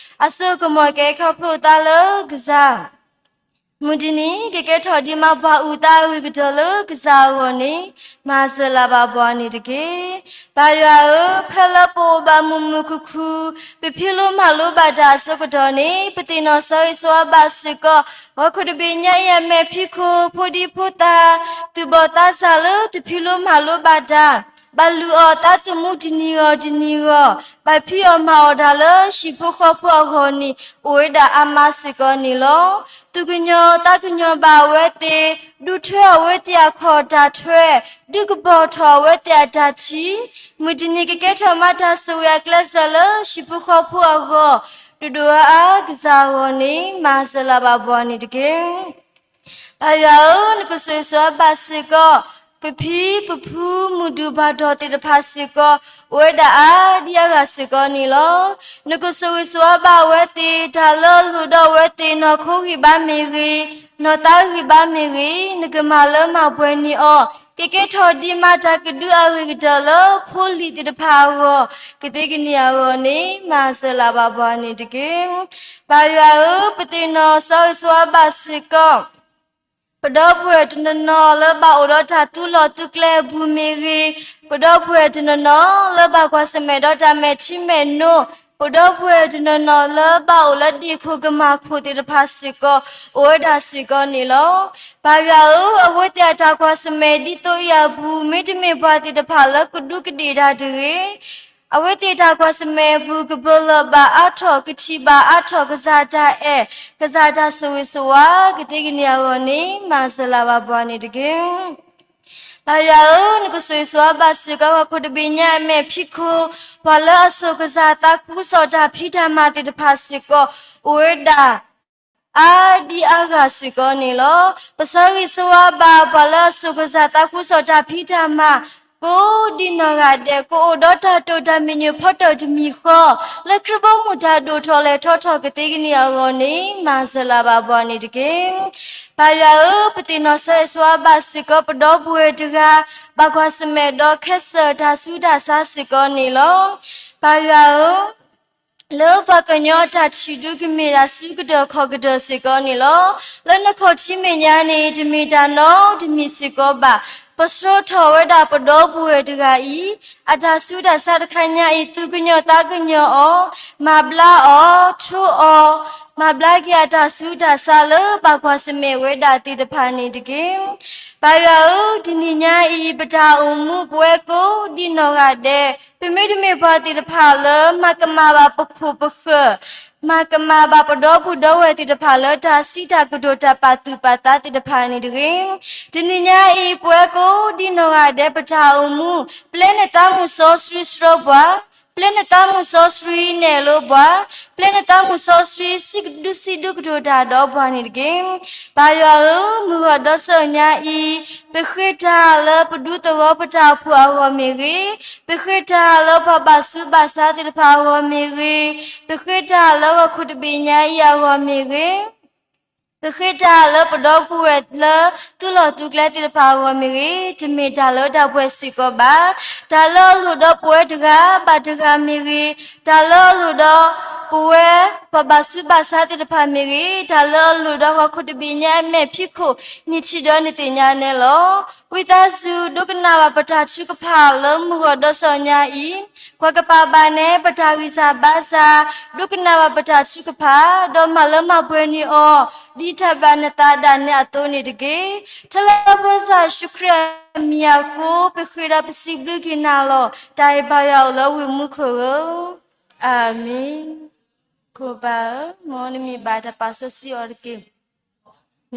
အစိကမီၤကဲခီဖျိသးလၢကစၢ် မုၢ်တနံၤကကဲထီၣ်ဒံးမးပှၤအုၣ်သးအဂ့ၤကတၢၢ်လၢကစၢ်အဂီၢ်န့ၣ်, မၤစၢၤလၢ်ဘၣ်ပှၤန့ၣ်တက့ၢ်. ပၢ်ယွၤဧၢ, ဖဲလၢပအိၣ်ဘၣ်မုာ်မုာ်ခုၣ်ခုၣ်, ပဖံးလိမၤလိဘၣ်တၢ်အဆၢကတီၢ်န့ၣ်, ပသ့ၣ်နီၣ်ဆိၣ်ဂ့ၤဆိၣ်ဝါဘၣ်စ့ၢ်ကီး, ဟီၣ်ခိၣ်တဘ့ၣ်ညါအံၤအမဲာ်ဖံးခိၣ်, ဖိဒံဖိသၣ်, သူၣ်ဘီၣ်သးစၢ်လၢတဖံးလိမၤလိဘၣ်တၢ်, ဘၣ်လုၢ်အီၣ်သးသမူတနံၤဂီၢ်တနံၤဂီၢ်, ဘၣ်ဖံးအီၣ်မၤအီၣ်တၢ်လၢဟံၣ်ဖိဃီဖိအဂီၢ်န့ၣ်, အိၣ်ဝဲဒၣ်အါမးစ့ၢ်ကီးန့ၣ်လီၤ. သူၣ်ကညီၤသးကညီၤဘၣ်အဝဲသ့ၣ်, ဒုးထွဲအဝဲသ့ၣ်အခီၣ်တၢ်ထွဲ, ဒုးကပီၤထီၣ်အဝဲသ့ၣ်အတၢ်ထံၣ်, မုၢ်တနံၤကကဲထီၣ်မးတၢ်ဆိၣ်ဂ့ၤအကျဲစၢၤလၢဟံၣ်ဖိဃီဖိအဂီၢ်, ဒိၣ်ဒိၣ်အါအါကစၢ်အဂီၢ်န့ၣ်, မၤစၢၤလၢ်ဘၣ်ပှၤန့ၣ်တက့ၢ်. ပၢ်ယွၤဧၢ, နကဆိၣ်ဂ့ၤဆိၣ်ဝါဘၣ်စ့ၢ်ကီး, ပဖံပဖုမုၢ်ဒူၣ်ဘၣ်ဒီးသ့ၣ်တဖၣ်စ့ၢ်ကီး, အိၣ်ဝဲဒၣ်အါဒံအါဂၤစ့ၢ်ကီးန့ၣ်လီၤ. နကဆိၣ်ဂ့ၤဆိၣ်ဝါဘၣ်အဝဲသ့ၣ်, တၢ်လၢအလိၣ်ဒီးအဝဲသ့ၣ်နီၢ်ခိဂံၢ်ဘါမ့ၢ်ဂ့ၤ, နီၢ်သးဂံၢ်ဘါမ့ၢ်ဂ့ၤ, နကမၤလၢမၤပှဲၤန့ၢ်အီၤ, ကကဲထီၣ်ဒံးမးတၢ်ကဒုအဂ့ၤကတၢၢ်လၢဖိလံၤသ့ၣ်တဖၣ်အဂီၢ်, ကသ့ကန့ၢ်အဂီၢ်န့ၣ်, မၤစၢၤလၢ်ဘၣ်ပှၤန့ၣ်တက့ၢ်. ပၢ်ယွၤဧၢ, ပသ့ၣ်နီၣ်ဆိၣ်ဂ့ၤဆိၣ်ဝါဘၣ်စ့ၢ်ကီး ပဒီပုၢ်ဝဲၢ်တနီၤနီၤလၢဘၣ်အိၣ်ဒီးတၢ်သူလီၤသူကျဲအပူၤမ့ၢ်ဂ့ၤ, ပဒီပုၢ်ဝဲၢ်တနီၤနီၤလၢဘၣ်ကွၢ်ဆၢၣ်မဲာ်ဒီးတၢ်မဲာ်ထံမဲာ်နိ, ပဒီပုၢ်ဝဲၢ်တနီၤနီၤလၢဘၣ်အိၣ်လၢဒ့ၣ်ခိၣ်ကမၢ်ခိၣ်သ့ၣ်တဖၣ်စ့ၢ်ကီး, အိၣ်ဝဲဒၣ်စ့ၢ်ကီးန့ၣ်လီၤ. ပၢ်ယွၤဧၢ, အဝဲသ့ၣ်အတၢ်ကွၢ်ဆၢၣ်မဲာ်ဒ်သိးအံၤအပူၤ, မ့တမ့ၢ်ပှၤသ့ၣ်တဖၣ်လၢကဒူးကဒ့ၣ်တၢ်တဂ့ၤ အဝဲသ့ၣ်တၢ်ကွၢ်ဆၢၣ်မဲာ်အပူၤ ကပလၢၢ်ဘၣ်အါထီၣ်, ကထံၣ်ဘၣ်အါထီၣ်, ကစၢ်တၢ်အဲၣ်, ကစၢ်တၢ်ဆိၣ်ဂ့ၤဆိၣ်ဝါ, ကသ့ကန့ၢ်အဂီၢ်န့ၣ်, မၤစၢၤလၢ်ဘၣ်ပှၤန့ၣ်တက့ၢ်. ပၢ်ယွၤဧၢ, နကဆိၣ်ဂ့ၤဆိၣ်ဝါဘၣ်စ့ၢ်ကီး ဟီၣ်ခိၣ်တဘ့ၣ်ညါအမဲာ်ဖံးခိၣ်, ပှၤလၢအဆိၣ်ကစၢ်သးခူစိာ်တၢ်ဖံးတၢ်မၤသ့ၣ်တဖၣ်စ့ၢ်ကီး, အိၣ်ဝဲဒၣ် အါဒံအါဂၤစ့ၢ်ကီးန့ၣ်လီၤ. ပဆၢဂ့ၤဆၢဝါဘၣ်ပှၤလၢအဆိၣ်ကစၢ်သးခူစိာ်တၢ်ဖံးတၢ်မၤ, ကိးဒ်နီၢ်ဂၤဒဲး, ကအိၣ်ဒီးတၢ်တိာ်တၢ်မံၤညိၣ်ဖီတၢၣ်တမံၤဃီ, လၢခရံာ်ဘီမုၢ်တၢ်ဒိၣ်ထီၣ်လဲၤထီၣ်ထီၣ်ကသ့ကန့ၢ်အဂီၢ်န့ၣ်, မၤစၢၤလၢ်ဘၣ်ပှၤန့ၣ်တက့ၢ်. ပၢ်ယွၤဧၢ, ပသ့ၣ်နီၣ်ဆိၣ်ဂ့ၤဆိၣ်ဝါဘၣ်စ့ၢ်ကီး ပဒီပုၢ်ဝဲၢ်တဂၤ, ဘၣ်ကွၢ်ဆၢၣ်မဲာ်ဒီးခဲစၢၣ်တၢ်ဆူးတၢ်ဆါစ့ၢ်ကီးန့ၣ်လီၤ. ပၢ်ယွၤဧၢ, လၢပှၤကညီအတၢ်ထံၣ်ဒုးကမ့ၢ်တၢ်စုကဒၢၢ်ခီၣ်ကဒၢၢ်စ့ၢ်ကီးန့ၣ်လီၤ. လၢနခီၣ်ထံးမဲာ်ညါန့ၣ် တမ့ၢ်တၢ်နီတမံၤစ့ၢ်ကီးဘၣ်. ပဆှၢထီၣ်ဝဲဒၣ်ပဒီပုၢ်ဝဲၢ်တဂၤအံၤ, အတၢ်ဆူးတၢ်ဆါတခါညါအံၤ သူၣ်ကညီၤသးကညီၤအီၤ, မၤဘျါအီၤ, ထိအီၤ, မၤဘျါက့ၤအတၢ်ဆူးတၢ်ဆါလၢဘၣ်ကွၢ်ဆၢၣ်မဲာ်ဝဲဒၣ်သ့ၣ်တဖၣ်န့ၣ်တက့ၢ်. ပၢ်ယွၤဧၢ, တနံၤညါအံၤ ပတၢ်အိၣ်မူပဝဲကိးဒ်နီၢ်ဂၤဒဲး, ပမ့တမ့ၢ်ပှၤသ့ၣ်တဖၣ်လၢမၤကမၣ်ဘၣ်ပခိၣ်ပဃၢၤ, မၤကမၣ်ဘၣ်ပဒီပုၢ်ဒီဝဲၢ်သ့ၣ်တဖၣ်လၢတၢ်စံးတၢ်ကတိၤတၢ်ပာ်သူၣ်ပာ်သးသ့ၣ်တဖၣ်န့ၣ်တဂ့ၤ. တနံၤညါအံၤ ပဝဲကိးဒ်နီၢ်ဂၤဒဲး ပတၢ်အိၣ်မူ, ပျဲနသးမုၢ်စီဆှံစှီပှၤ, ပျဲနသးမုၢ်စီဆှံနဲၣ်လိပှၤ, ပျဲနသးမုၢ်စီဆှံစံးဒုစံးဒုကတိၤတၢ်ဒီးပှၤန့ၣ်တက့ၢ်. ပၢ်ယွၤဧၢ, မုၢ်ဂီၤဒီးစၢညါအံၤ, ပဃ့တၢ်လၢပဒူသဝီပတၢ်အိၣ်ဖှိၣ်အဂီၢ်မ့ၢ်ဂ့ၤ, ပဃ့တၢ်လၢပှၤဘၣ်ဆူးဘၣ်ဆါသ့ၣ်တဖၣ်အဂီၢ်မ့ၢ်ဂ့ၤ, ပဃ့တၢ်လၢဟီၣ်ခိၣ်တဘ့ၣ်ညါအံၤအဂီၢ်မ့ၢ်ဂ့ၤ, ပဃ့တၢ်လၢပဒီပုၢ်ဝဲၢ်လၢသူလီၤသူကျဲသ့ၣ်တဖၣ်အဂီၢ်မ့ၢ်ဂ့ၤ, တမ့ၢ်တၢ်လၢတၢ်ပှဲၤစ့ၢ်ကီးဘၣ်. တၢ်လၢအလိၣ်ဒီးပဝဲတဂၤဘၣ်တဂၤမ့ၢ်ဂ့ၤ, တၢ်လၢအလိၣ်ဒီးပဝဲပှၤဘၣ်ဆူးဘၣ်ဆါသ့ၣ်တဖၣ်မ့ၢ်ဂ့ၤ, တၢ်လၢအလိၣ်ဒီးဟီၣ်ခိၣ်တဘ့ၣ်ညါအမဲာ်ဖံးခိၣ် နထံၣ်ဒီးနသ့ၣ်ညါနဲလီၤ. ဝံသးစူၤ ဒိကနၣ်ဘၣ်ပတၢ်ထုကဖၣ်လၢမုၢ်ဂီၤဒီးစၢညါအံၤ, ကွၢ်ကပာ်ဘၣ်နဲပတၢ်ဂံၢ်စၢ်ဘါစၢ်, ဒိကနၣ်ဘၣ်ပတၢ်ထုကဖၣ်, ဒီးမၤလၢမၤပှဲၤန့ၢ်အီၤ, ဒ်တၢ်ဘၣ်နသးဒၣ်နဲအသိးန့ၣ်တက့ၢ်. ထါလၢပကစၢ်ယ့ၣ်ၡူးခရံာ်အမံၤအဃိ ပဃ့ဒီးပစံးဘျုးက့ၤနၤလီၤ. တၢ်အံၤဘၣ်ယွၤအိၣ်လၢဝ့ၢ်မူခိၣ်ဧၢ, အၤမ့ၣ်. ခိၣ်ဘၣ်ဧၢ, မ်နမံၤဘၣ်တၢ်ပာ်စီဆှံအီၤတက့ၢ်.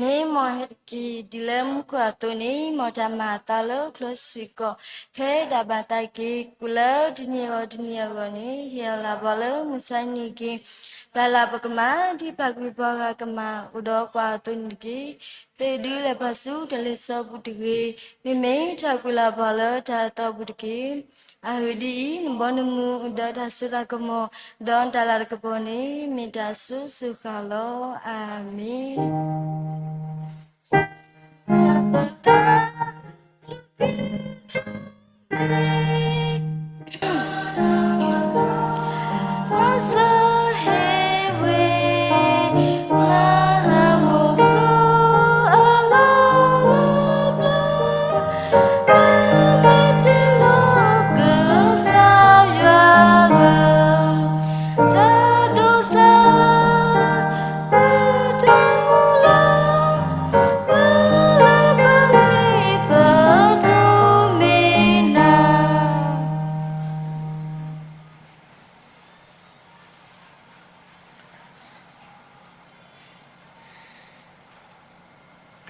န့ၣ်မ်ဟဲတက့ၢ်, ဒ်လၢမူခိၣ်အသိးန့ၣ် မ်တၢ်မၤအသးလၢကျဲစ့ၢ်ကီး, ဖဲဒၣ်ဘၣ်သးက့ၤ ကိးလၢတနံၤအဂီၢ်တနံၤအဂီၢ်န့ၣ် ဟ့ၣ်အီၤလၢပှၤလၢမုၢ်ဆါနံၤက့ၢ်. တၢ်လၢပကမၤ ဒ်ပှၤကလုာ်ပှၤဂၤကမၤ အိၣ်ဒီးပှၤအသိးန့ၣ်တက့ၢ်. သုဒုးလဲၤပှၤဆူတၢ်လ့ၤစီပူၤတဂ့ၤ, မ့မ့ၢ်တၢ်ကွံာ်လၢပှၤလၢတၢ်အသီပူၤတက့ၢ်. အဂ့ၢ်ဒ်အံၤ, နဘီနမုၢ်အိၣ်ဒီးတၢ်စိတၢ်ကမီၤ, ဒီးနတၢ်လၤတၢ်ကပီၤန့ၣ် မ့ၢ်တၢ်စိၤစိၤဃၣ်ဃၣ်လီၤ. အၤမ့ၣ်.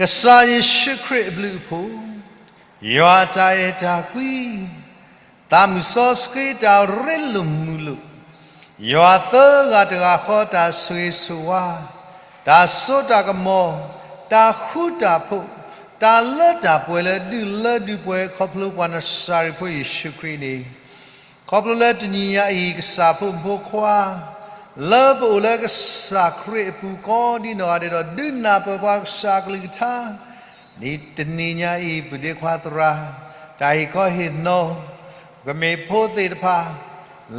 ကစၢ်ယ့ၣ်ၡူးခရံာ်အဘျုးအဖှိၣ်, ယွၤအတၢ်အဲၣ်တၢ်ကွံ, သးမုၣ်စီဆှံတၢ်ရ့လိာ်မုာ်လိာ်, ယွၤသၢဂၤတဂၤဃီတၢ်ဆိၣ်ဂ့ၤဆိၣ်ဝါ, တၢ်စိတၢ်ကမီၤ, တၢ်ဃူတၢ်ဖိး, တၢ်လၢတၢ်ပှဲၤလၢဒုၣ်လၢဒုၣ်ပှဲၤ ခီဖျိပှၤနၤစၤရ့းဖိယ့ၣ်ၡူးခရံာ်န့ၣ် ခီဖျိလၢတနံၤညါအံၤ ကစၢ်ဖိမုၣ်ဖိခွါ လၢပအိၣ်လၢကစၢ်ခရံာ်အပူၤကိးဒ်နီၢ်ဂၤဒဲးဒီး ဒုးနၢ်ပၢၢ်ပှၤကစၢ်အကလုၢ်ကထါ, ဒ်တနံၤညါအံၤ ပုၢ်ဒ့ခွါသရၣ် တၢ်ဟ့ၣ်ခီဟ့ၣ်နီၤ ကမ့ၢ်ဖိသ့ၣ်တဖၣ်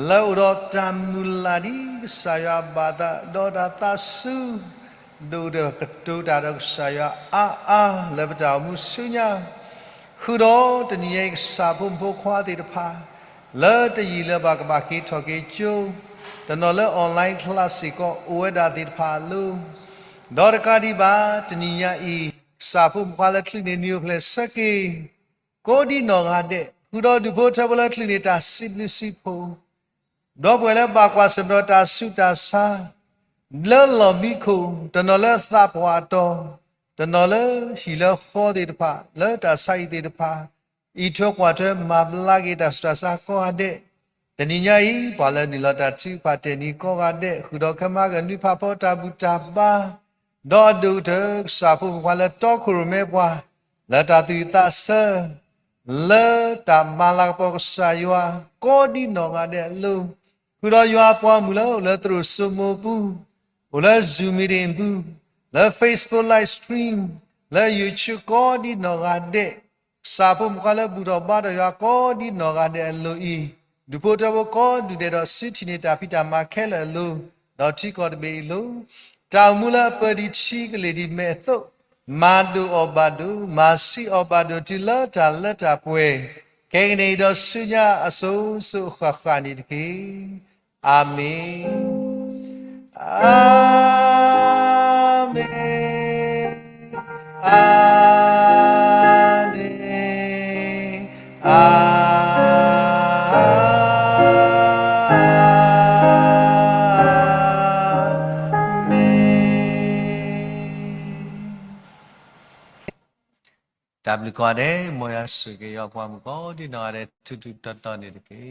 လၢအိၣ်ဒီးတၢ်မုၢ်လၢ်ဒ်ကစၢ်ယွၤအဘၣ်အသး ဒီးတၢ်သးစူၤ ဒိၣ်ဒီးကတိၤတၢ်ဒီးကစၢ်ယွၤအါအါ လၢပတၢ်အိၣ်မူဆူညါ, ဃုာ်ဒီးတနံၤညါအံၤ ကစၢ်ဖိမုၣ်ဖိခွါသ့ၣ်တဖၣ် လၢတယံာ်လၢဘၣ်ကဘၣ်က့ၤထီၣ်က့ၤကၠိ, တနီၤလၢ online class စ့ၢ်ကီး အိၣ်ဝဲဒၣ်သ့ၣ်တဖၣ်အလိၤ, ဒီးတကးဒံးဘၣ် တနံၤညါအံၤ ကစၢ်ဖိမုၣ်ဖိခွါလၢချုးန့ၣ် နံၣ်အိၣ်ဖျဲၣ်ဆၢက့ၤ ကိးဒ်နီၢ်ဂၤဒဲး, ဃုာ်ဒီးဒူၣ်ဖိထၢဖိလၢချုးန့ၣ် တၢ်စံးဘျုးစံးဖှိၣ်, ဒီပုၢ်ဝဲၢ်လၢဘၣ်ကွၢ်ဆၢၣ်မဲာ်ဒီးတၢ်ဆူးတၢ်ဆါ လၢလီၢ်မံခိၣ်, တနီၤလၢသးပှၢ်အတီၤ, တနီၤလၢဟံၣ်လၢဃီသ့ၣ်တဖၣ်, လၢတၢ်ဆါဟံၣ်သ့ၣ်တဖၣ်, အံးထွဲကွၢ်ထွဲမၤဘျါက့ၤတၢ်ဆူးတၢ်ဆါကိးဂၤဒဲး, တနံၤညါအံၤ ပှၤလၢနုာ်လီၤတၢ်ထုကဖၣ်တဲာ်နံၤကိးဂၤဒဲး, ဃုာ်ဒီးခဲမၤကနွံဖးဖီတၢ်ဘူၣ်တၢ်ဘါ, ဒီးအဒိၣ်ကတၢၢ် ကစၢ်ဖိမုၣ်ဖိခွါလၢတီခိၣ်ရိၣ်မဲပှၤ လၢတၢ်သူၣ်ဝံၣ်သးဆၢ လၢတၢ်မၤလၤကပီၤကစၢ်ယွၤ ကိးဒ်နီၢ်ဂၤဒဲးအလိၤ, ဃုာ်ဒီးယွၤအပှၤမုၣ်လၢအိၣ်လၢသရိာ်စိမိၤပူၤ, အိၣ်လၢ Zoom meeting ပူၤ, လၢ Facebook live stream, လၢ YouTube ကိးဒ်နီၢ်ဂၤဒဲး, ကစၢ်ဖိမုၣ်ဖိခွါလၢဘူၣ်ထီၣ်ဘါထီၣ်ယွၤကိးဒ်နီၢ်ဂၤဒဲးအလိၤအံၤ, ဒူၣ်ဖိထၢဖိကိးဒူၣ်ဒဲးဒီးစုထံၣ်န့ၢ်တၢ်ဖံးတၢ်မၤခဲလၢာ်အလိၤ, ဒီးထံကီၢ်တဘ့ၣ်အံၤအလိၤ, တၢ်အိၣ်မူလၢအပၢၢ်ဒံးထံကလ့ၢ်ဒံးမဲာ်အသိး, မၤဒိၣ်အီၣ်ဘၣ်ဒိၣ်, မၤဆံးအီၣ်ဘၣ်ဒိၣ် တုၤလၢတၢ်လၢတၢ်ပှဲၤ, ခဲကနံၣ်အံၤဒီးဆူညါအစိၤစိၤအဃၣ်ဃၣ်န့ၣ်တက့ၢ်. အၤမ့ၣ်, အၤမ့ၣ်, အၤမ့ၣ်, အၤမ့ၣ်. တၢ်ဘျုးကိးဂၤဒဲး, မ်ယွၤဆိၣ်ဂ့ၤက့ၤယွၤပှၤမုၣ်ကိးဒ်နီၢ်ဂၤဒဲး ထူးထူးတီၤတီၤန့ၣ်တက့ၢ်.